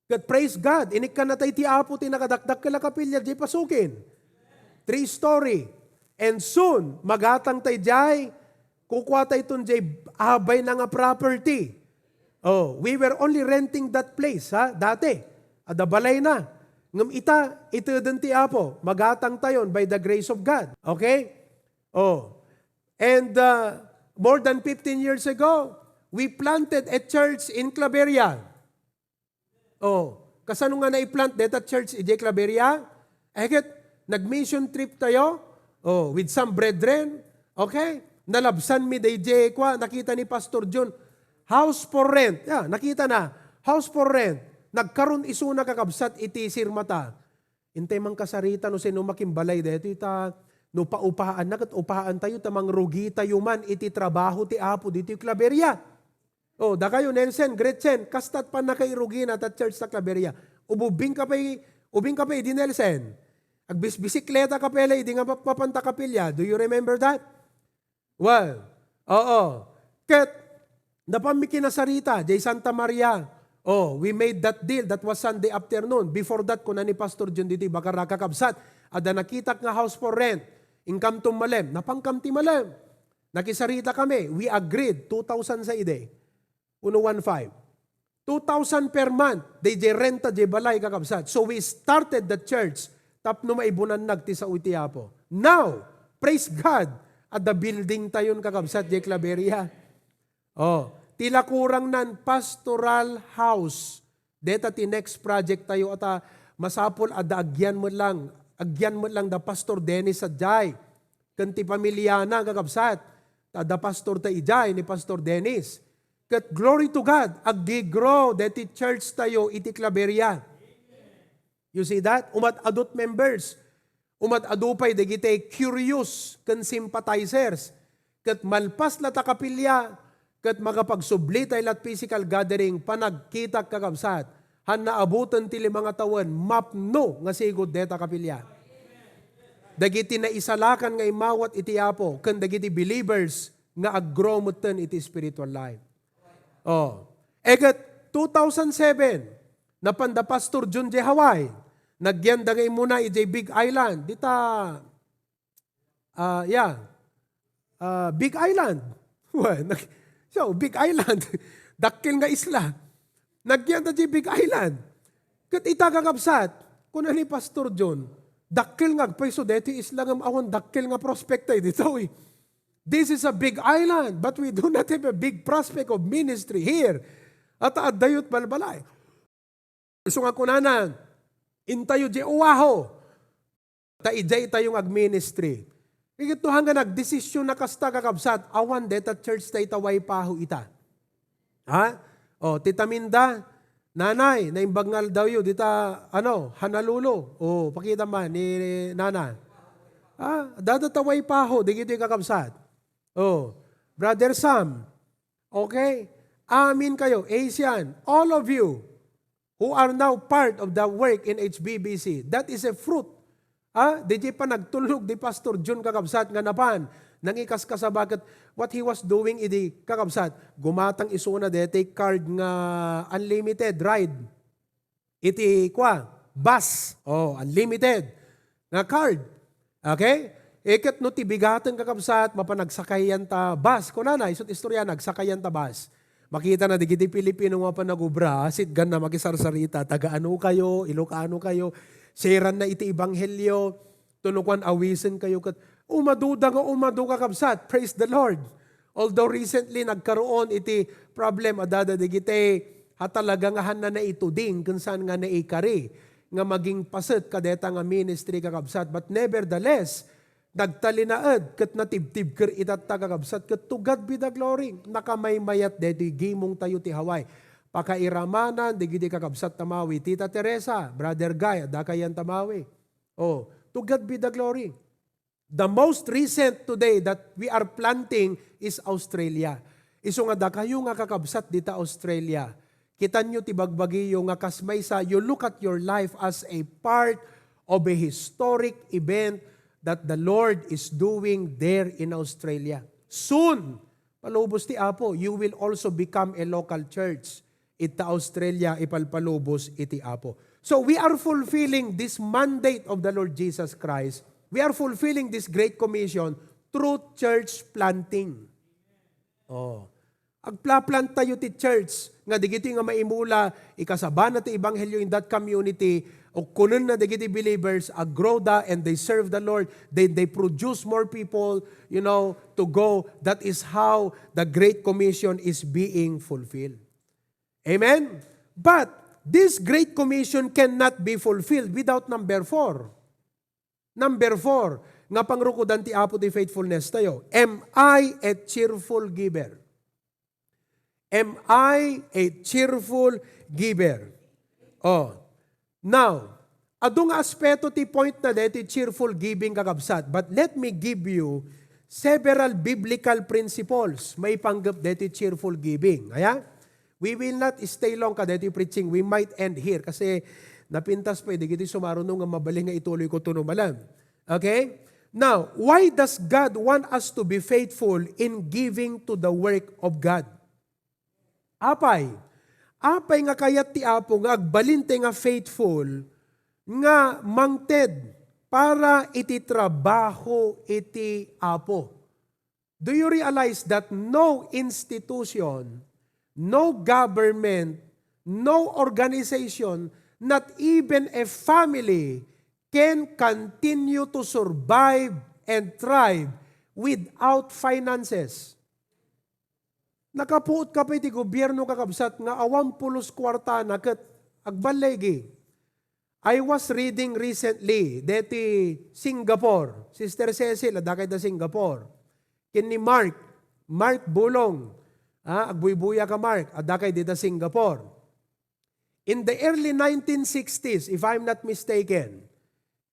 Ket praise God, inikkan na tayo ti Apo ti nakadakdakkel a kapilya diay Pasukin. Three story. And soon, magatang tayo diay, kukua tayo ton diay abay na nga property. Oh, we were only renting that place, ha, dati. Adda balay na. Ngem ita, iteden ti Apo, magatang tayon by the grace of God. Okay? Oh. And, uh, more than fifteen years ago, we planted a church in Claveria. Oh, kasano nga naiplant deta church idiay Claveria? Eh, ket, nag-mission trip tayo, oh, with some brethren, okay? Nalabsan mi daydiay, kwa, nakita ni Pastor John, house for rent. Yeah, nakita na, house for rent. Nagkaron isuna, kakabsat, iti sirmata. Intay mankasarita no sino makimbalay daytoy ta, no paupaanna, ket upaan tayo ta mangrugi tayo man iti trabaho ti Apo ditoy Claveria. Oh, dakayo, Nelson, Gretchen, kasta't pannakairugina ta church ta Claveria. Ububing ka pay, ubing ka pay idi, Nelson. Agbisbisikleta ka pay la idi nga map-, mapanta kapilya. Do you remember that? Well, oo. Ket, napanmi kinasarita, jay Santa Maria. Oh, we made that deal. That was Sunday afternoon. Before that, kuna ni Pastor John ditoy Bacarra, kakabsat, adda nakitak nga house for rent. Inkamtom malem. Napankam ti malem. Nakisarita kami. We agreed. Two thousand sa idi. Uno one five. Two thousand per month, daydiay renta, jay balay, kakabsat. So we started the church tapno maibunannag ti sao iti Apo. Now, praise God, adda building tayon, kakabsat, jay Claveria. Oh, ti la kurangnan, pastoral house. Deta ti next project tayo, ata masapul adda agyan met lang, agyan met lang da Pastor Dennis sadiay. Ken ti pamiliana, kakabsat. Ta adda pastor ta idiay ni Pastor Dennis. Ket glory to God, aggi-grow deti church tayo iti Claveria. You see that? Umad-adut members. Umad-adu pay dagiti curious ken sympathizers. Ket malpas la ta kapilya, ket makapagsubli tay lat physical gathering, panagkitak, kakabsat. Haan naaboten ti lima nga tawen, mapno nga sigud deta kapilya. Dagiti naisalakan nga immawat iti Apo, ken dagiti believers nga aggrow metten iti spiritual life. Oh. Eget two thousand seven, napanda Pastor Jun jay Hawaii. Nagyanda nga immuna idiay Big Island. Dita, ah, yeah. Ah, Big Island. Well, nag-, so, Big Island. Dakkel nga isla. Nagyanda jay Big Island. Ket ita, kakabsat, kuna ni Pastor Jun, dakkel nga agpayso deti isla ngem awan dakkel nga prospect tayo ditoy. This is a big island, but we do not have a big prospect of ministry here. At addayo balbalay. Isu nga kunana, intayo di Oahu. Ta idiay tayo nga agministry. Ikit no, hanggang nagdesisyon na kasta, kakabsat, awan deta church ta ita Waipahu ita. Ha? O, titaminda, nanay, naimbag nga aldawyo, dita, ano, Honolulu. O, pakita man ni nana. Ha? Dada ta Waipahu, di gitoy kakabsat. O, Brother Sam, okay? Amin kayo, Asian, all of you who are now part of the work in H B B C. That is a fruit. Ah, di di pa nagtulnog di Pastor Jun, kakabsat, nga napan. Nangikas-kasaba ket what he was doing idi, kakabsat, gumatang isuna deti card nga unlimited ride. Iti kwa, bus. Oh, unlimited nga card. Okay? Iket no ti bigaten, kakabsat, mapan nagsakayan ta bus. Kunana, isut istorya, nagsakayan ta bus. Makita na, digiti Pilipino nga mapan nagubra, sitgan na makisarsarita, taga ano kayo, Ilocano kayo, sharean na iti ebanghelyo, tunukuan awisen kayo, ket umaduda nga umadu, kakabsat. Praise the Lord. Although recently, nagkaroon iti problem, adada digiti, ha talaga nga hanna naituding, ken saan nga naikari, nga maging paset kadeta nga ministry, kakabsat. But nevertheless, nagtalinaed ket natibtibker itatta, kakabsat, ket to God be the glory. Nakamaymayat daytoy gimong tayo ti Hawaii. Pakairamanan dagiti kakabsat ta Maui, Tita Teresa, Brother Guy, adda kayan ta Maui. Oh, to God be the glory. The most recent today that we are planting is Australia. Isu nga dakayo nga kakabsat dita Australia, kitanyo ti bagbagiyo nga kas maysa, you look at your life as a part of a historic event that the Lord is doing there in Australia. Soon, palubos ti Apo, you will also become a local church ita Australia, ipalpalubos iti Apo. So, we are fulfilling this mandate of the Lord Jesus Christ. We are fulfilling this Great Commission through church planting. Oh. Agpla-plant tayo ti church nga digiti nga maimula, ikasabana ti ebanghelyo in that community, o kunenna dagiti believers, aggrow da and they serve the Lord, they, they produce more people, you know, to go. That is how the Great Commission is being fulfilled. Amen? But this Great Commission cannot be fulfilled without number four. Number four, nga pangrukodan ti Apo ti faithfulness tayo. Am I a cheerful giver? Am I a cheerful giver? Oh. Now, adu nga aspeto ti point na daytoy cheerful giving, kakabsat. But let me give you several biblical principles maipanggep daytoy cheerful giving. Aya? We will not stay long kadaytoy preaching. We might end here kasi napintas pay dagiti sumaruno nga mabalin nga ituloyko tuno malam. Okay? Now, why does God want us to be faithful in giving to the work of God? Apay, apay nga kayat ti Apo nga agbalin ti nga faithful nga mangted para iti trabaho iti Apo? Do you realize that no institution, no government, no organization, not even a family can continue to survive and thrive without finances? Nakapuot ka pay ti gobierno, kakabsat, nga awan pulos kuartana ket agballigi. I was reading recently deti Singapore, Sister Cecil, adda kayta Singapore. Ken ni Mark, Mark Bulong, ah, agbuybuya ka, Mark, adda kay dita Singapore. In the early nineteen sixties, if I'm not mistaken,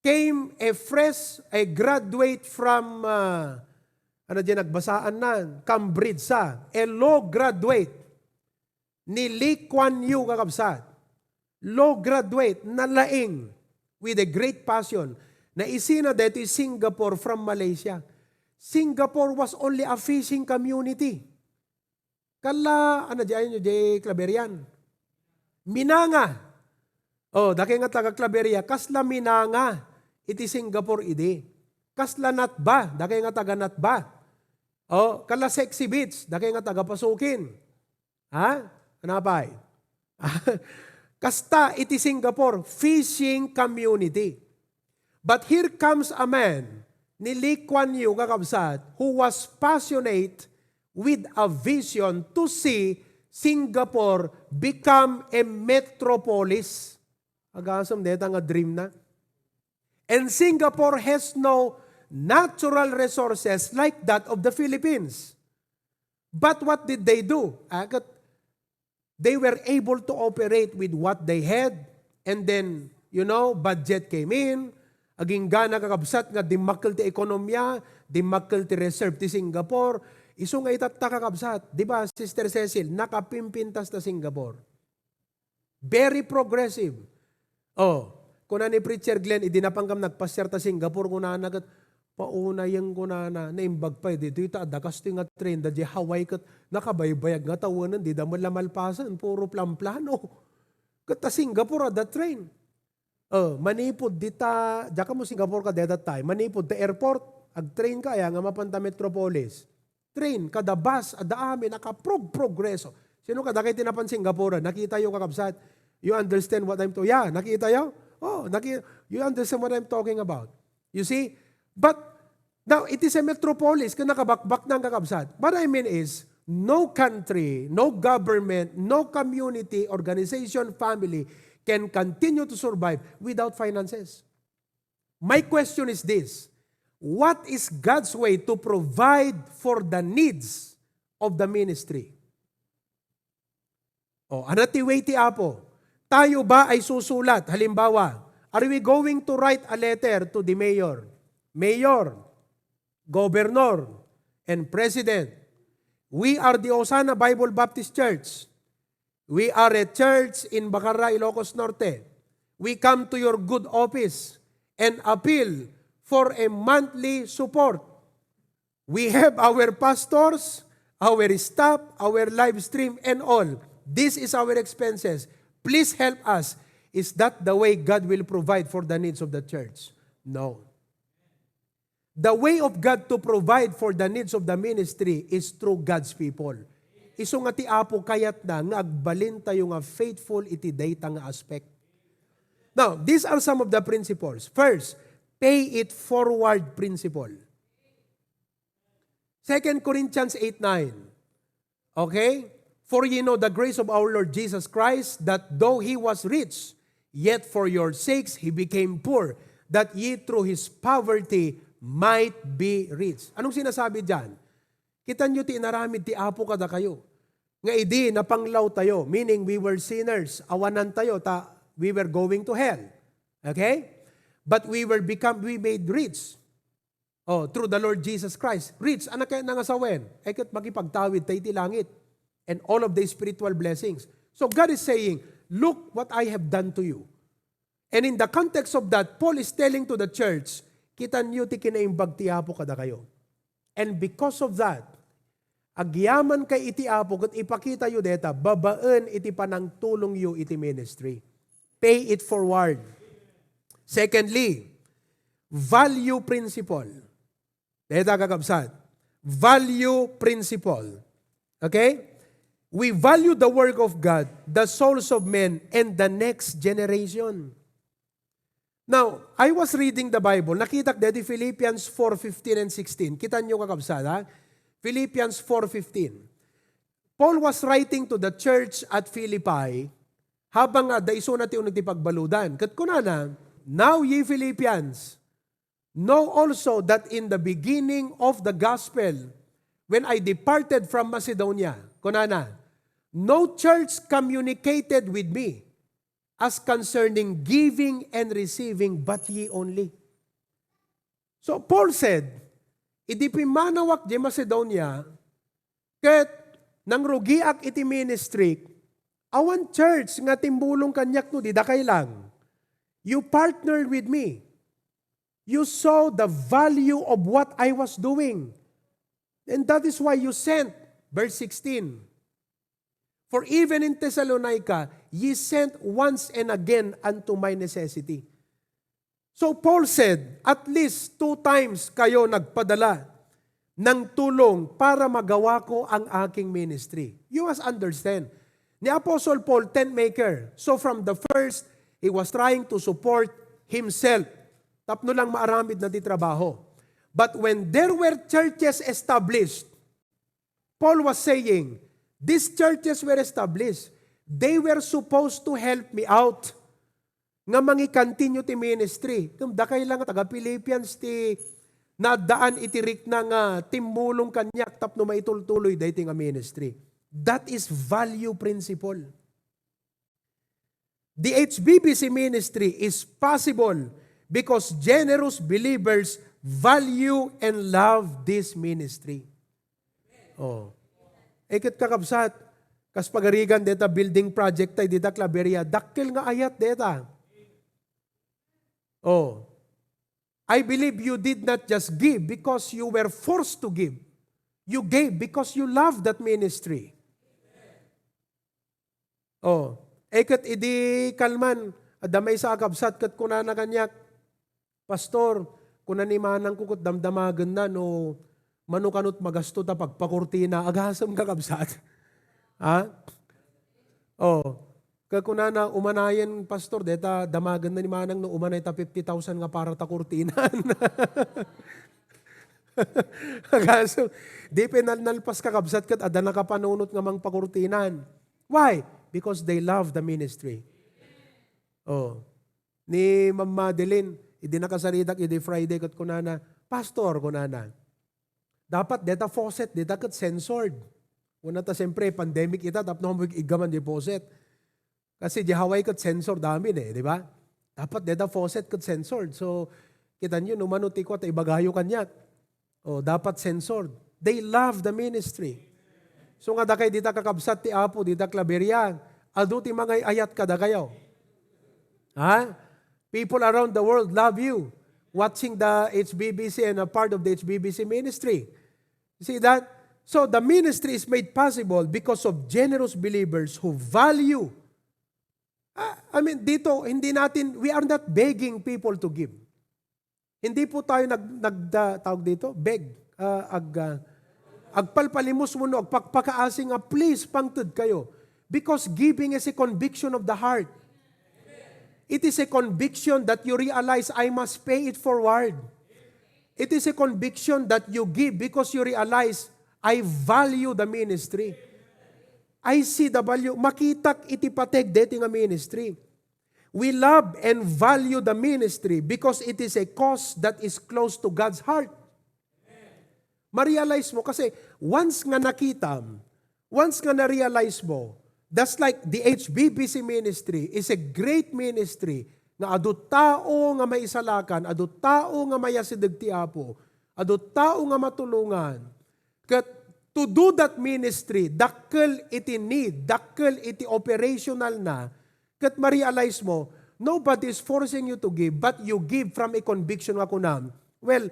came a fresh, a graduate from, ah, ano diyan, nagbasaan na, Cambridge sa, a law graduate, ni Lee Kuan Yew, kakabsat. Law graduate, nalaing with a great passion. Naisina daytoy Singapore from Malaysia. Singapore was only a fishing community. Kala, ano, di, ano, di, Claveria. Minanga. Oh, dakay nga taga Claveria, kasla Minanga iti Singapore idi. Kasla Natba, dakay nga taga Natba. Oh, kala Sexy Beach, dakay nga taga Pasukin. Ha? Anapay? Kasta iti Singapore, fishing community. But here comes a man ni Lee Kuan Yew, kakabsat, who was passionate with a vision to see Singapore become a metropolis. Agasem deta nga dream na. And Singapore has no natural resources like that of the Philippines. But what did they do? Agat, they were able to operate with what they had. And then, you know, budget came in. Aginggana, kakabsat, nga dimmakkel ti ekonomiya, dimmakkel ti reserve ti Singapore. Isu nga itatta, kakabsat. Di ba, Sister Cecil, nakapimpintas ta Singapore. Very progressive. Oh, kuna ni Preacher Glenn, idi napankam nagpasiar ta Singapore, kunana ket, "Paunayeng," kunana, "naimbag pay ditoy ta adda kastoy nga train, da di Hawaii ket nakabaybayag nga tawenen, dida met la malpasen, puro planplano." Ket ta Singapore adda train. Oh, manipud dita, diak ammo Singapore ka deta tay, manipud ta airport, ag-train ka, aya nga mapan ta Metropolis. Train, kada bus, adda amin, nakaprog-progreso. Sino kadakay ti napan Singapore? Nakita yo, kakabsat? You understand what I'm to-, yeah, nakita yo? Oh, naki-, you understand what I'm talking about. You see? But now, it is a metropolis, kung nakabakbak na ang kakabsat. What I mean is, no country, no government, no community, organization, family can continue to survive without finances. My question is this: what is God's way to provide for the needs of the ministry? O, ano ti way ti Apo? Tayo ba ay susulat? Halimbawa, are we going to write a letter to the mayor? Mayor, governor, and president. We are the Osana Bible Baptist Church. We are a church in Bacarra, Ilocos Norte. We come to your good office and appeal for a monthly support. We have our pastors, our staff, our live stream, and all. This is our expenses. Please help us. Is that the way God will provide for the needs of the church? No. The way of God to provide for the needs of the ministry is through God's people. Isu nga ti Apo kayatna nga agbalin tayo nga faithful iti dayta nga aspect. Now, these are some of the principles. First, pay it forward principle. Second Corinthians eight nine. Okay? For ye know the grace of our Lord Jesus Christ, that though he was rich, yet for your sakes he became poor, that ye through his poverty might be rich. Anong sinasabi diyan? Kita niyo ti inaramid ti Apo kadakayo. Nga idi napanglaw tayo, meaning we were sinners, awanan tayo, ta we were going to hell. Okay? But we were become, we made rich. Oh, through the Lord Jesus Christ. Rich, ano kaya nga sawen? Ay ket makipagtawid tayo iti langit. And all of the spiritual blessings. So God is saying, "Look what I have done to you." And in the context of that, Paul is telling to the church, "Kita niyo ti kinaimbag ti Apo kadakayo." And because of that, agyaman kay iti Apo ket ipakita yo deta babaen iti panangtulong yo iti ministry. Pay it forward. Secondly, value principle. Deta, kakabsat. Value principle. Okay? We value the work of God, the souls of men, and the next generation. Now, I was reading the Bible. Nakitak deti Philippians four fifteen and sixteen. Kita niyo, kakabsat, ha? Philippians four fifteen. Paul was writing to the church at Philippi, habang nga adda isuna ti uneg ti pagbaludan. Ket kunana, "Now, ye Philippians, know also that in the beginning of the gospel, when I departed from Macedonia," kunana, "no church communicated with me as concerning giving and receiving, but ye only." So Paul said, "Idi pimmanawak di Macedonia, ket nangrugiak iti ministry, awan church nga timbulong kaniak no di dakay lang. You partnered with me. You saw the value of what I was doing. And that is why you sent." Verse sixteen. "For even in Thessalonica, ye sent once and again unto my necessity." So Paul said, "At least two times kayo nagpadala ng tulong para magawa ko ang aking ministry." You must understand, ni Apostle Paul, tent maker. So from the first, he was trying to support himself. Tapno lang maaramid na ti trabaho. But when there were churches established, Paul was saying, these churches were established. They were supposed to help me out nga mangi-continue ti ministry. Ngem dakay lang nga taga-Philippians ti naddaan iti rikna nga timmulong kaniak tapno maitultuloy daytoy nga ministry. That is value principle. The H B B C ministry is possible because generous believers value and love this ministry. Oh. Iket, kakabsat, kas pagarigan deta building project tay dita Claveria, dakkel nga ayat deta. Oh. I believe you did not just give because you were forced to give. You gave because you love that ministry. Oh, eh, ket idi kalman, adda maysa a kabsat ket kunana kaniak, "Pastor, kuna ni manangko ket damdamagenna no mano kano ti magasto ta pagpakurtina." Agasem, kakabsat. Ha? Oh, ket kunana, "Umanayen, Pastor, deta damagenna ni manang no umanay ta fifty thousand nga para ta kurtinan." Agasem, di pay nalnalpas, kakabsat, ket adda nakapanunot nga mangpakurtinan. Why? Because they love the ministry. Oh. Ni Ma'am Madeline, idi nakasaritak idi Friday ket kunana, "Pastor," kunana, "dapat deta faucet, deta ket censored." Kuna ta, siyempre, pandemic ita, tapno iggaman di faucet. Kasi di Hawaii ket censored amin eh, di ba? Dapat deta faucet ket censored. So, kitanyo, no mano ti kua ta ibagayo kaniak. Oh, dapat censored. They love the ministry. So nga dakay dita kakabsat ti Apo, dita Claveria, adu ti mangay-ayat kadakayo. Ha? People around the world love you. Watching the H B B C and a part of the H B B C ministry. See that? So the ministry is made possible because of generous believers who value. Ah, I mean, dito, hindi natin, we are not begging people to give. Hindi po tayo nag, nagda, tawag dito, beg, ah, ag, ah, agpalpalimos wenno agpakpakaasi nga, "Please, pangted kayo." Because giving is a conviction of the heart. It is a conviction that you realize, "I must pay it forward." It is a conviction that you give because you realize, "I value the ministry. I see the value." Makitak iti pateg deti nga ministry. We love and value the ministry because it is a cause that is close to God's heart. Ma-realize mo, kasi once nga nakitam, once nga na-realize mo, that's like the H B B C ministry is a great ministry nga adu tao nga maisalakan, adu tao nga mayasideg ti Apo, adu tao nga matulongan. Ket to do that ministry, dakkel iti need, dakkel iti operational na, ket ma-realize mo, nobody is forcing you to give, but you give from a conviction nga kunam, "Well,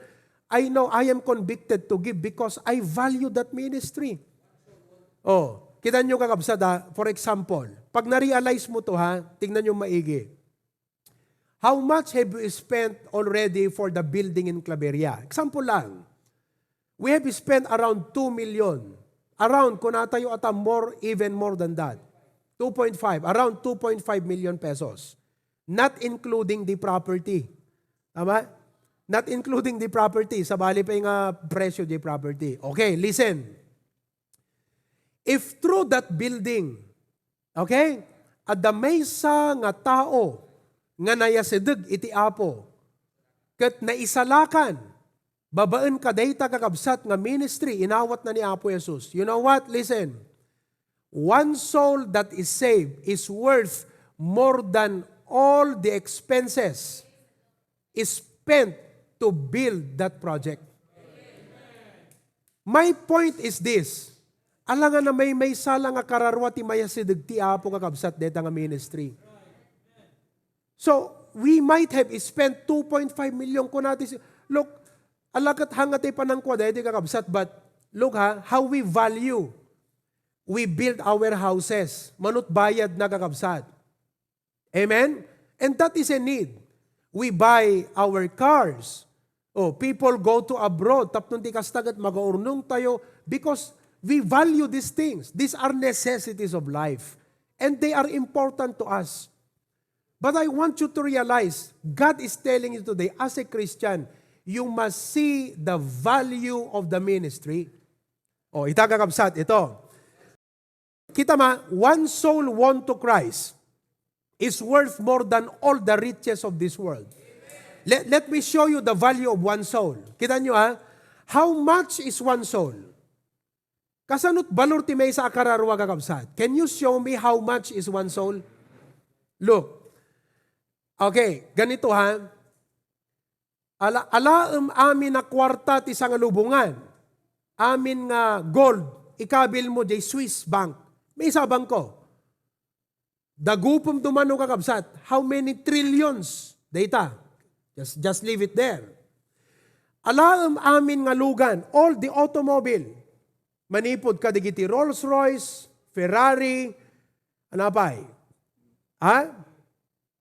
I know I am convicted to give because I value that ministry." Oh, kita nyo, kakabsat, ha? For example, pag na-realize mo to, ha, tingnan nyo maigi. How much have you spent already for the building in Claveria? Example lang, we have spent around two million. Around, kunatayo ata more, even more than that. Two point five, around two point five million pesos. Not including the property. Tama? Not including the property. Sabali pa nga presyo di property. Okay, listen. If through that building, okay, adda maysa nga tao nga nayasideg iti Apo, ket naisalakan babaen kadayta, kakabsat, nga ministry inawatna ni Apo Jesus. You know what? Listen. One soul that is saved is worth more than all the expenses spent to build that project. My point is this. Alangan na may, may sala nga kararua ti mayasideg ti Apo, kakabsat, deta nga ministry. So, we might have spent two point five million kunati. Look, alakat hanga ti panangkua daydi, kakabsat, but look, ha, how we value. We build our houses. Manut bayad na, kakabsat. Amen? And that is a need. We buy our cars. Oh, people go to abroad. Tapno ti kasta ket magaurnong tayo because we value these things. These are necessities of life. And they are important to us. But I want you to realize, God is telling you today, as a Christian, you must see the value of the ministry. O, ita, kakabsat, ito. Kita ma, one soul won to Christ is worth more than all the riches of this world. Let, let me show you the value of one soul. Kita nyo, ha? How much is one soul? Kasanot balor ti maysa a kararua, kakabsat? Can you show me how much is one soul? Look. Okay, ganito, ha. Ala, alaem amin a kuarta ti sangalubongan. Amin nga gold, ikabil mo jay Swiss bank. Maysa a bangko. Dagupem dumano, kakabsat. How many trillions dayta? Just, just leave it there. Alaem amin nga lugan, all the automobile. Manipud kadagiti Rolls Royce, Ferrari, ano pay? Ha?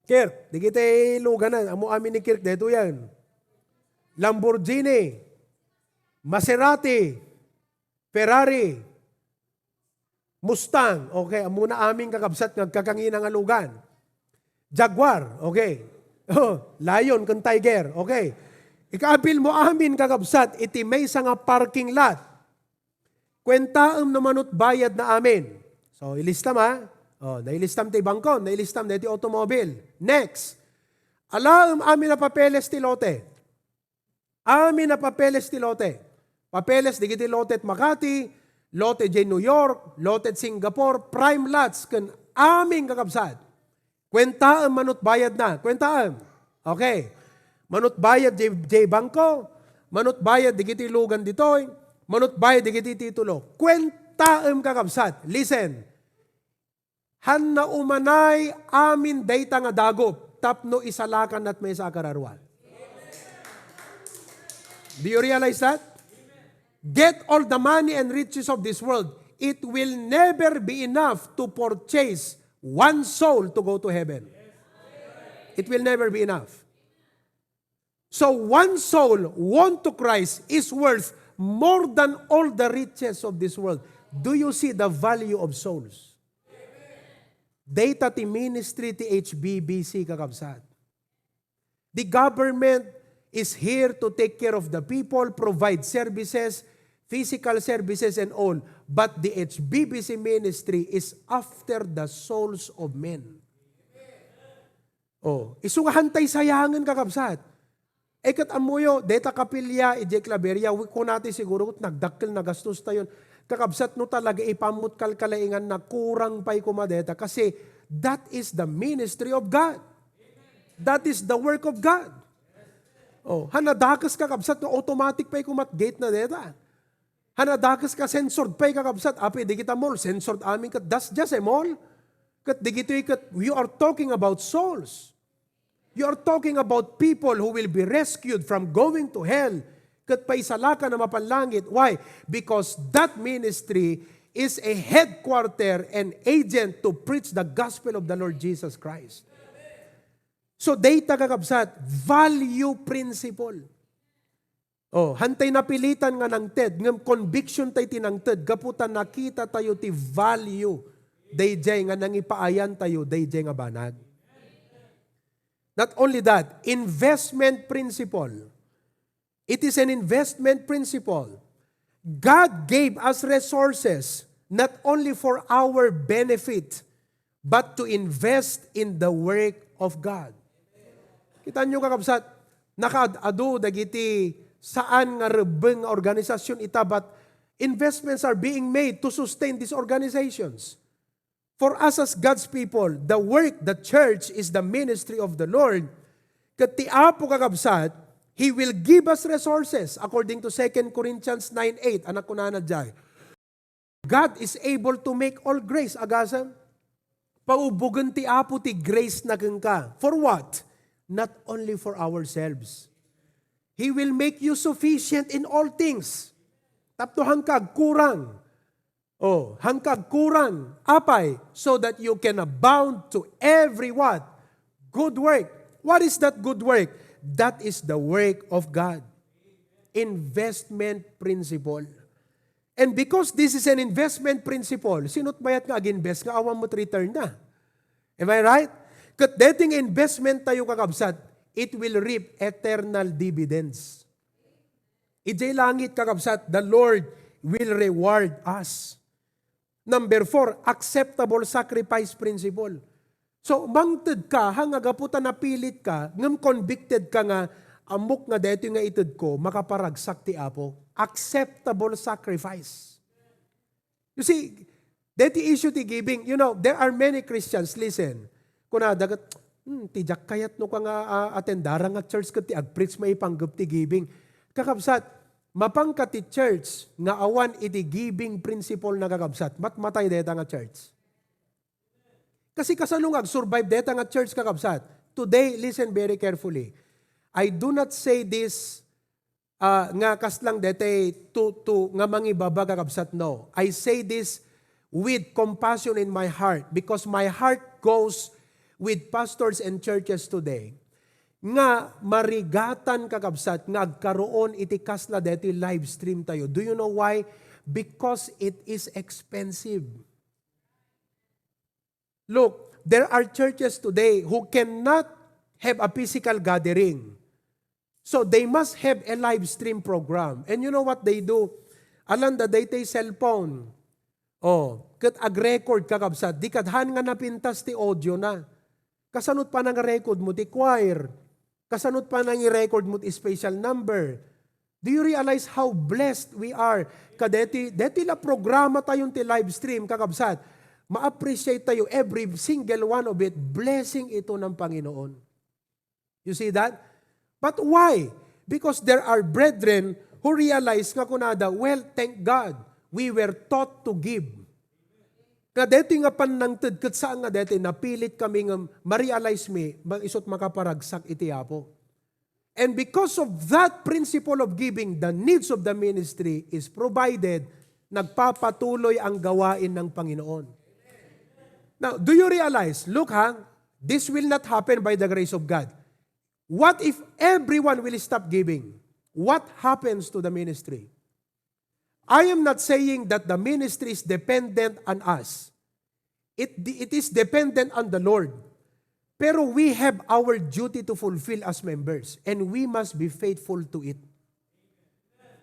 Kirk, dagiti luganan, ammo amin ni Kirk, daytoyen. Lamborghini, Maserati, Ferrari, Mustang, okay, ammona amin, kakabsat, nga agkakangina nga lugan. Jaguar, okay. Oh, lion ken tiger, okay. Ikabil mo amin, kakabsat, iti maysa nga parking lot. Kuentaem no manut bayad na amin. So, ilistam, ha? Oh, nailistam ti bangko, nailistam na ti automobile. Next. Alaem amin a papeles ti lote. Amin a papeles ti lote. Papeles dagiti lote ti Makati, lote jay New York, lote ti Singapore, prime lots, ken amin, kakabsat. Kuentaem manut bayad na. Kuentaem. Okay. Manut bayad jay, jay bangko, manut bayad dagiti lugan ditoy, manut bayad dagiti titulo. Kuentaem, kakabsat. Listen. Hanna umanay amin dayta nga dagup tapno isalakan ti maysa a kararua. Do you realize that? Get all the money and riches of this world. It will never be enough to purchase one soul to go to heaven. It will never be enough. So one soul won to Christ is worth more than all the riches of this world. Do you see the value of souls? Dayta ti ministry ti H B B C, kakabsat. The government is here to take care of the people, provide services, physical services and all. But the H B B C ministry is after the souls of men. Oh, isu nga hantay sayangen, kakabsat. Eh, ket ammoyo, deta kapilya, idiay Claveria, wi-, kunati siguro, ket nagdakkel, nagastostayon. Kakabsat, no talaga ipammot kalkalaingan na, kurang pay koma deta. Kasi, that is the ministry of God. That is the work of God. Oh, han nadakes, kakabsat, no automatic pay kumat gate na deta. Han nadakes ka censored pay, kakabsat, apay dagita mall, censored amin ket, that's just a mall. Ket dagitoy ket, you are talking about souls. You are talking about people who will be rescued from going to hell. Ket paisalakan a mapanlangit. Why? Because that ministry is a headquarter and agent to preach the gospel of the Lord Jesus Christ. So, data, kakabsat, value principle. Oh, hantay napilitan nga nangted, ngem conviction tay ti nangted, gapu ta nakita tayo ti value dayjay nga nangipaayan tayo dayjay nga banag. Not only that, investment principle. It is an investment principle. God gave us resources not only for our benefit, but to invest in the work of God. Kita nyo, kakabsat, nakaad-adu dagiti saan nga rebbeng nga organisasyon ita, but investments are being made to sustain these organizations. For us as God's people, the work, the church is the ministry of the Lord. Ket ti Apo, kakabsat, He will give us resources according to Second Corinthians nine eight, a kunana jay. God is able to make all grace, agasem. Paubogen ti Apo ti grace na kenka. For what? Not only for ourselves. He will make you sufficient in all things. Tapno hanka agkurang. Oh, hanka agkurang. Apay? So that you can abound to every what? Good work. What is that good work? That is the work of God. Investment principle. And because this is an investment principle, sino't mayat nga ag-invest nga awan mo't return na? Am I right? Ket daytoy nga investment tayo, kakabsat, it will reap eternal dividends. Idiay langit, kakabsat, the Lord will reward us. Number four, acceptable sacrifice principle. So, mangted ka, ha, nga gapu ta napilit ka, ngem convicted ka nga, "Ammok nga daytoy nga ited ko, makaparagsak ti Apo." Acceptable sacrifice. You see, deti issue ti giving. You know, there are many Christians, listen, kunada ket, "Hmm, ti diak kayat no ka nga, ah, attendara nga church ket ti agpreach maipanggep ti giving." Kakabsat, mapanka ti church nga awan iti giving principle na, kakabsat, matmatay deta nga church. Kasi kasano nga agsurvive deta nga church, kakabsat? Today, listen very carefully. I do not say this, ah, nga kaslang dete to, to, nga mangibaba, kakabsat, no. I say this with compassion in my heart because my heart goes with pastors and churches today nga marigatan, kakabsat, nga agkaroon iti kasla deti live stream tayo. Do you know why? Because it is expensive. Look, there are churches today who cannot have a physical gathering. So they must have a live stream program. And you know what they do? Alanda daytay cellphone. Oh, ket ag-record, kakabsat. Di kadhan nga napintas ti audio na. Kasanot pa nang record mo ti choir. Kasanot pa nang i-record mo ti special number. Do you realize how blessed we are? Kadeti, deti la programa tayon ti live stream, kakabsat. Ma-appreciate tayo every single one of it. Blessing ito ng Panginoon. You see that? But why? Because there are brethren who realize nga kunada, "Well, thank God, we were taught to give." Nga deti nga pannangted ket saan nga deti, napilit kami nga ma-realize mi, ma-, isut makaparagsak iti Apo. And because of that principle of giving, the needs of the ministry is provided, nagpapatuloy ang gawain ng Panginoon. Now, do you realize, look ha, this will not happen by the grace of God. What if everyone will stop giving? What happens to the ministry? I am not saying that the ministry is dependent on us. It, it is dependent on the Lord. Pero we have our duty to fulfill as members, and we must be faithful to it.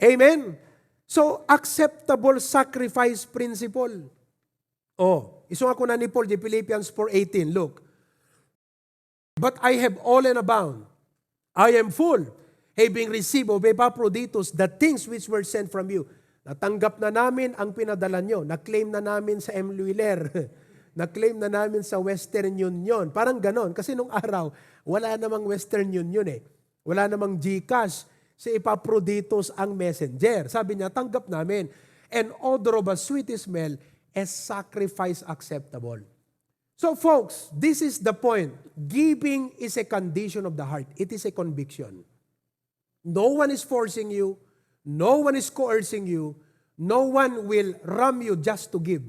Amen? So, acceptable sacrifice principle. Oh, isu nga kuna ni Paul di Philippians four eighteen, look. "But I have all and abound. I am full, having received of Epaphroditus the things which were sent from you." Natanggap na namin ang pinadala nyo. Na-claim na namin sa M Wheeler. Na-claim na namin sa Western Union. Parang ganon. Kasi nung araw, wala namang Western Union eh. Wala namang GCash. Si Epaphroditus ang messenger. Sabi niya, "Tanggap namin. An odor of a sweet smell, a sacrifice acceptable." So, folks, this is the point. Giving is a condition of the heart. It is a conviction. No one is forcing you. No one is coercing you. No one will ram you just to give.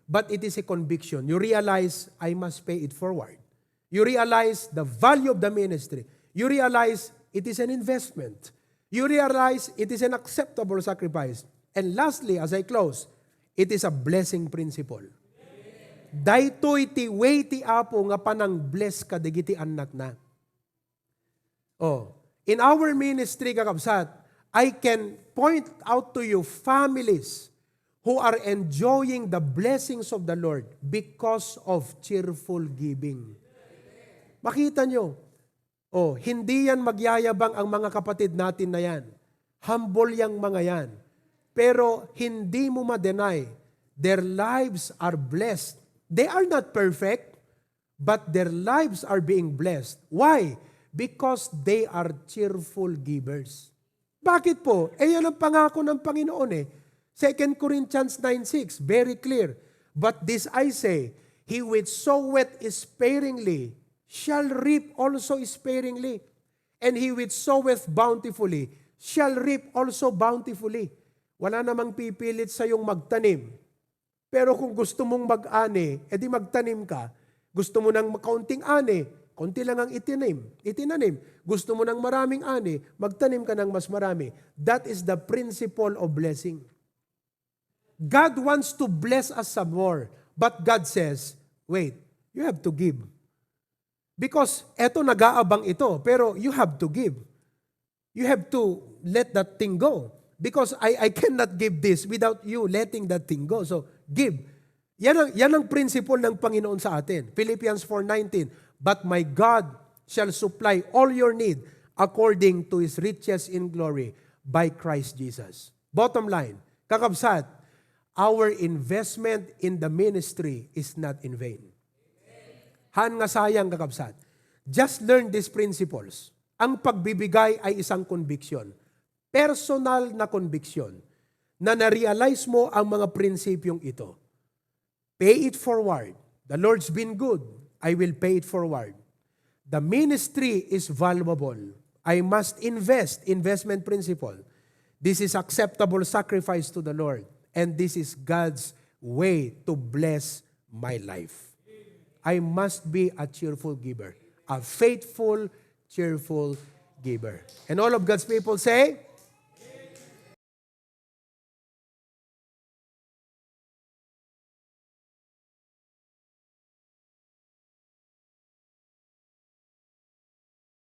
But it is a conviction. You realize, "I must pay it forward." You realize the value of the ministry. You realize it is an investment. You realize it is an acceptable sacrifice. And lastly, as I close, it is a blessing principle. Daytoy ti way ti Apo nga panang-bless kadagiti annakna. Oh, in our ministry, kakabsat, I can point out to you families who are enjoying the blessings of the Lord because of cheerful giving. Makita nyo, oh, hindi yan magyayabang ang mga kapatid natin na yan. Humble yang mga yan. Pero hindi mo ma-deny, their lives are blessed. They are not perfect, but their lives are being blessed. Why? Because they are cheerful givers. Bakit po? Eh, yan ang pangako ng Panginoon eh. Second Corinthians nine six, very clear. "But this I say, he which soweth sparingly shall reap also sparingly, and he which soweth bountifully shall reap also bountifully." Wala namang pipilit sa yung magtanim. Pero kung gusto mong mag-ani, edi magtanim ka. Gusto mo ng kaunting ani, kaunti lang ang itinim, itinanim. Gusto mo ng maraming ani, magtanim ka ng mas marami. That is the principle of blessing. God wants to bless us some more. But God says, "Wait, you have to give." Because eto, nag-aabang ito, pero you have to give. you have to let that thing go. Because I, I cannot give this without you letting that thing go. So, give. Yan ang, yan ang principle ng Panginoon sa atin. Philippians four nineteen, "But my God shall supply all your need according to His riches in glory by Christ Jesus." Bottom line, kakabsat, our investment in the ministry is not in vain. Han nga sayang, kakabsat. Just learn these principles. Ang pagbibigay ay isang conviction. Personal na conviction na na-realize mo ang mga prinsipyong ito. Pay it forward. The Lord's been good. I will pay it forward. The ministry is valuable. I must invest, investment principle. This is acceptable sacrifice to the Lord. And this is God's way to bless my life. I must be a cheerful giver, a faithful, cheerful giver. And all of God's people say,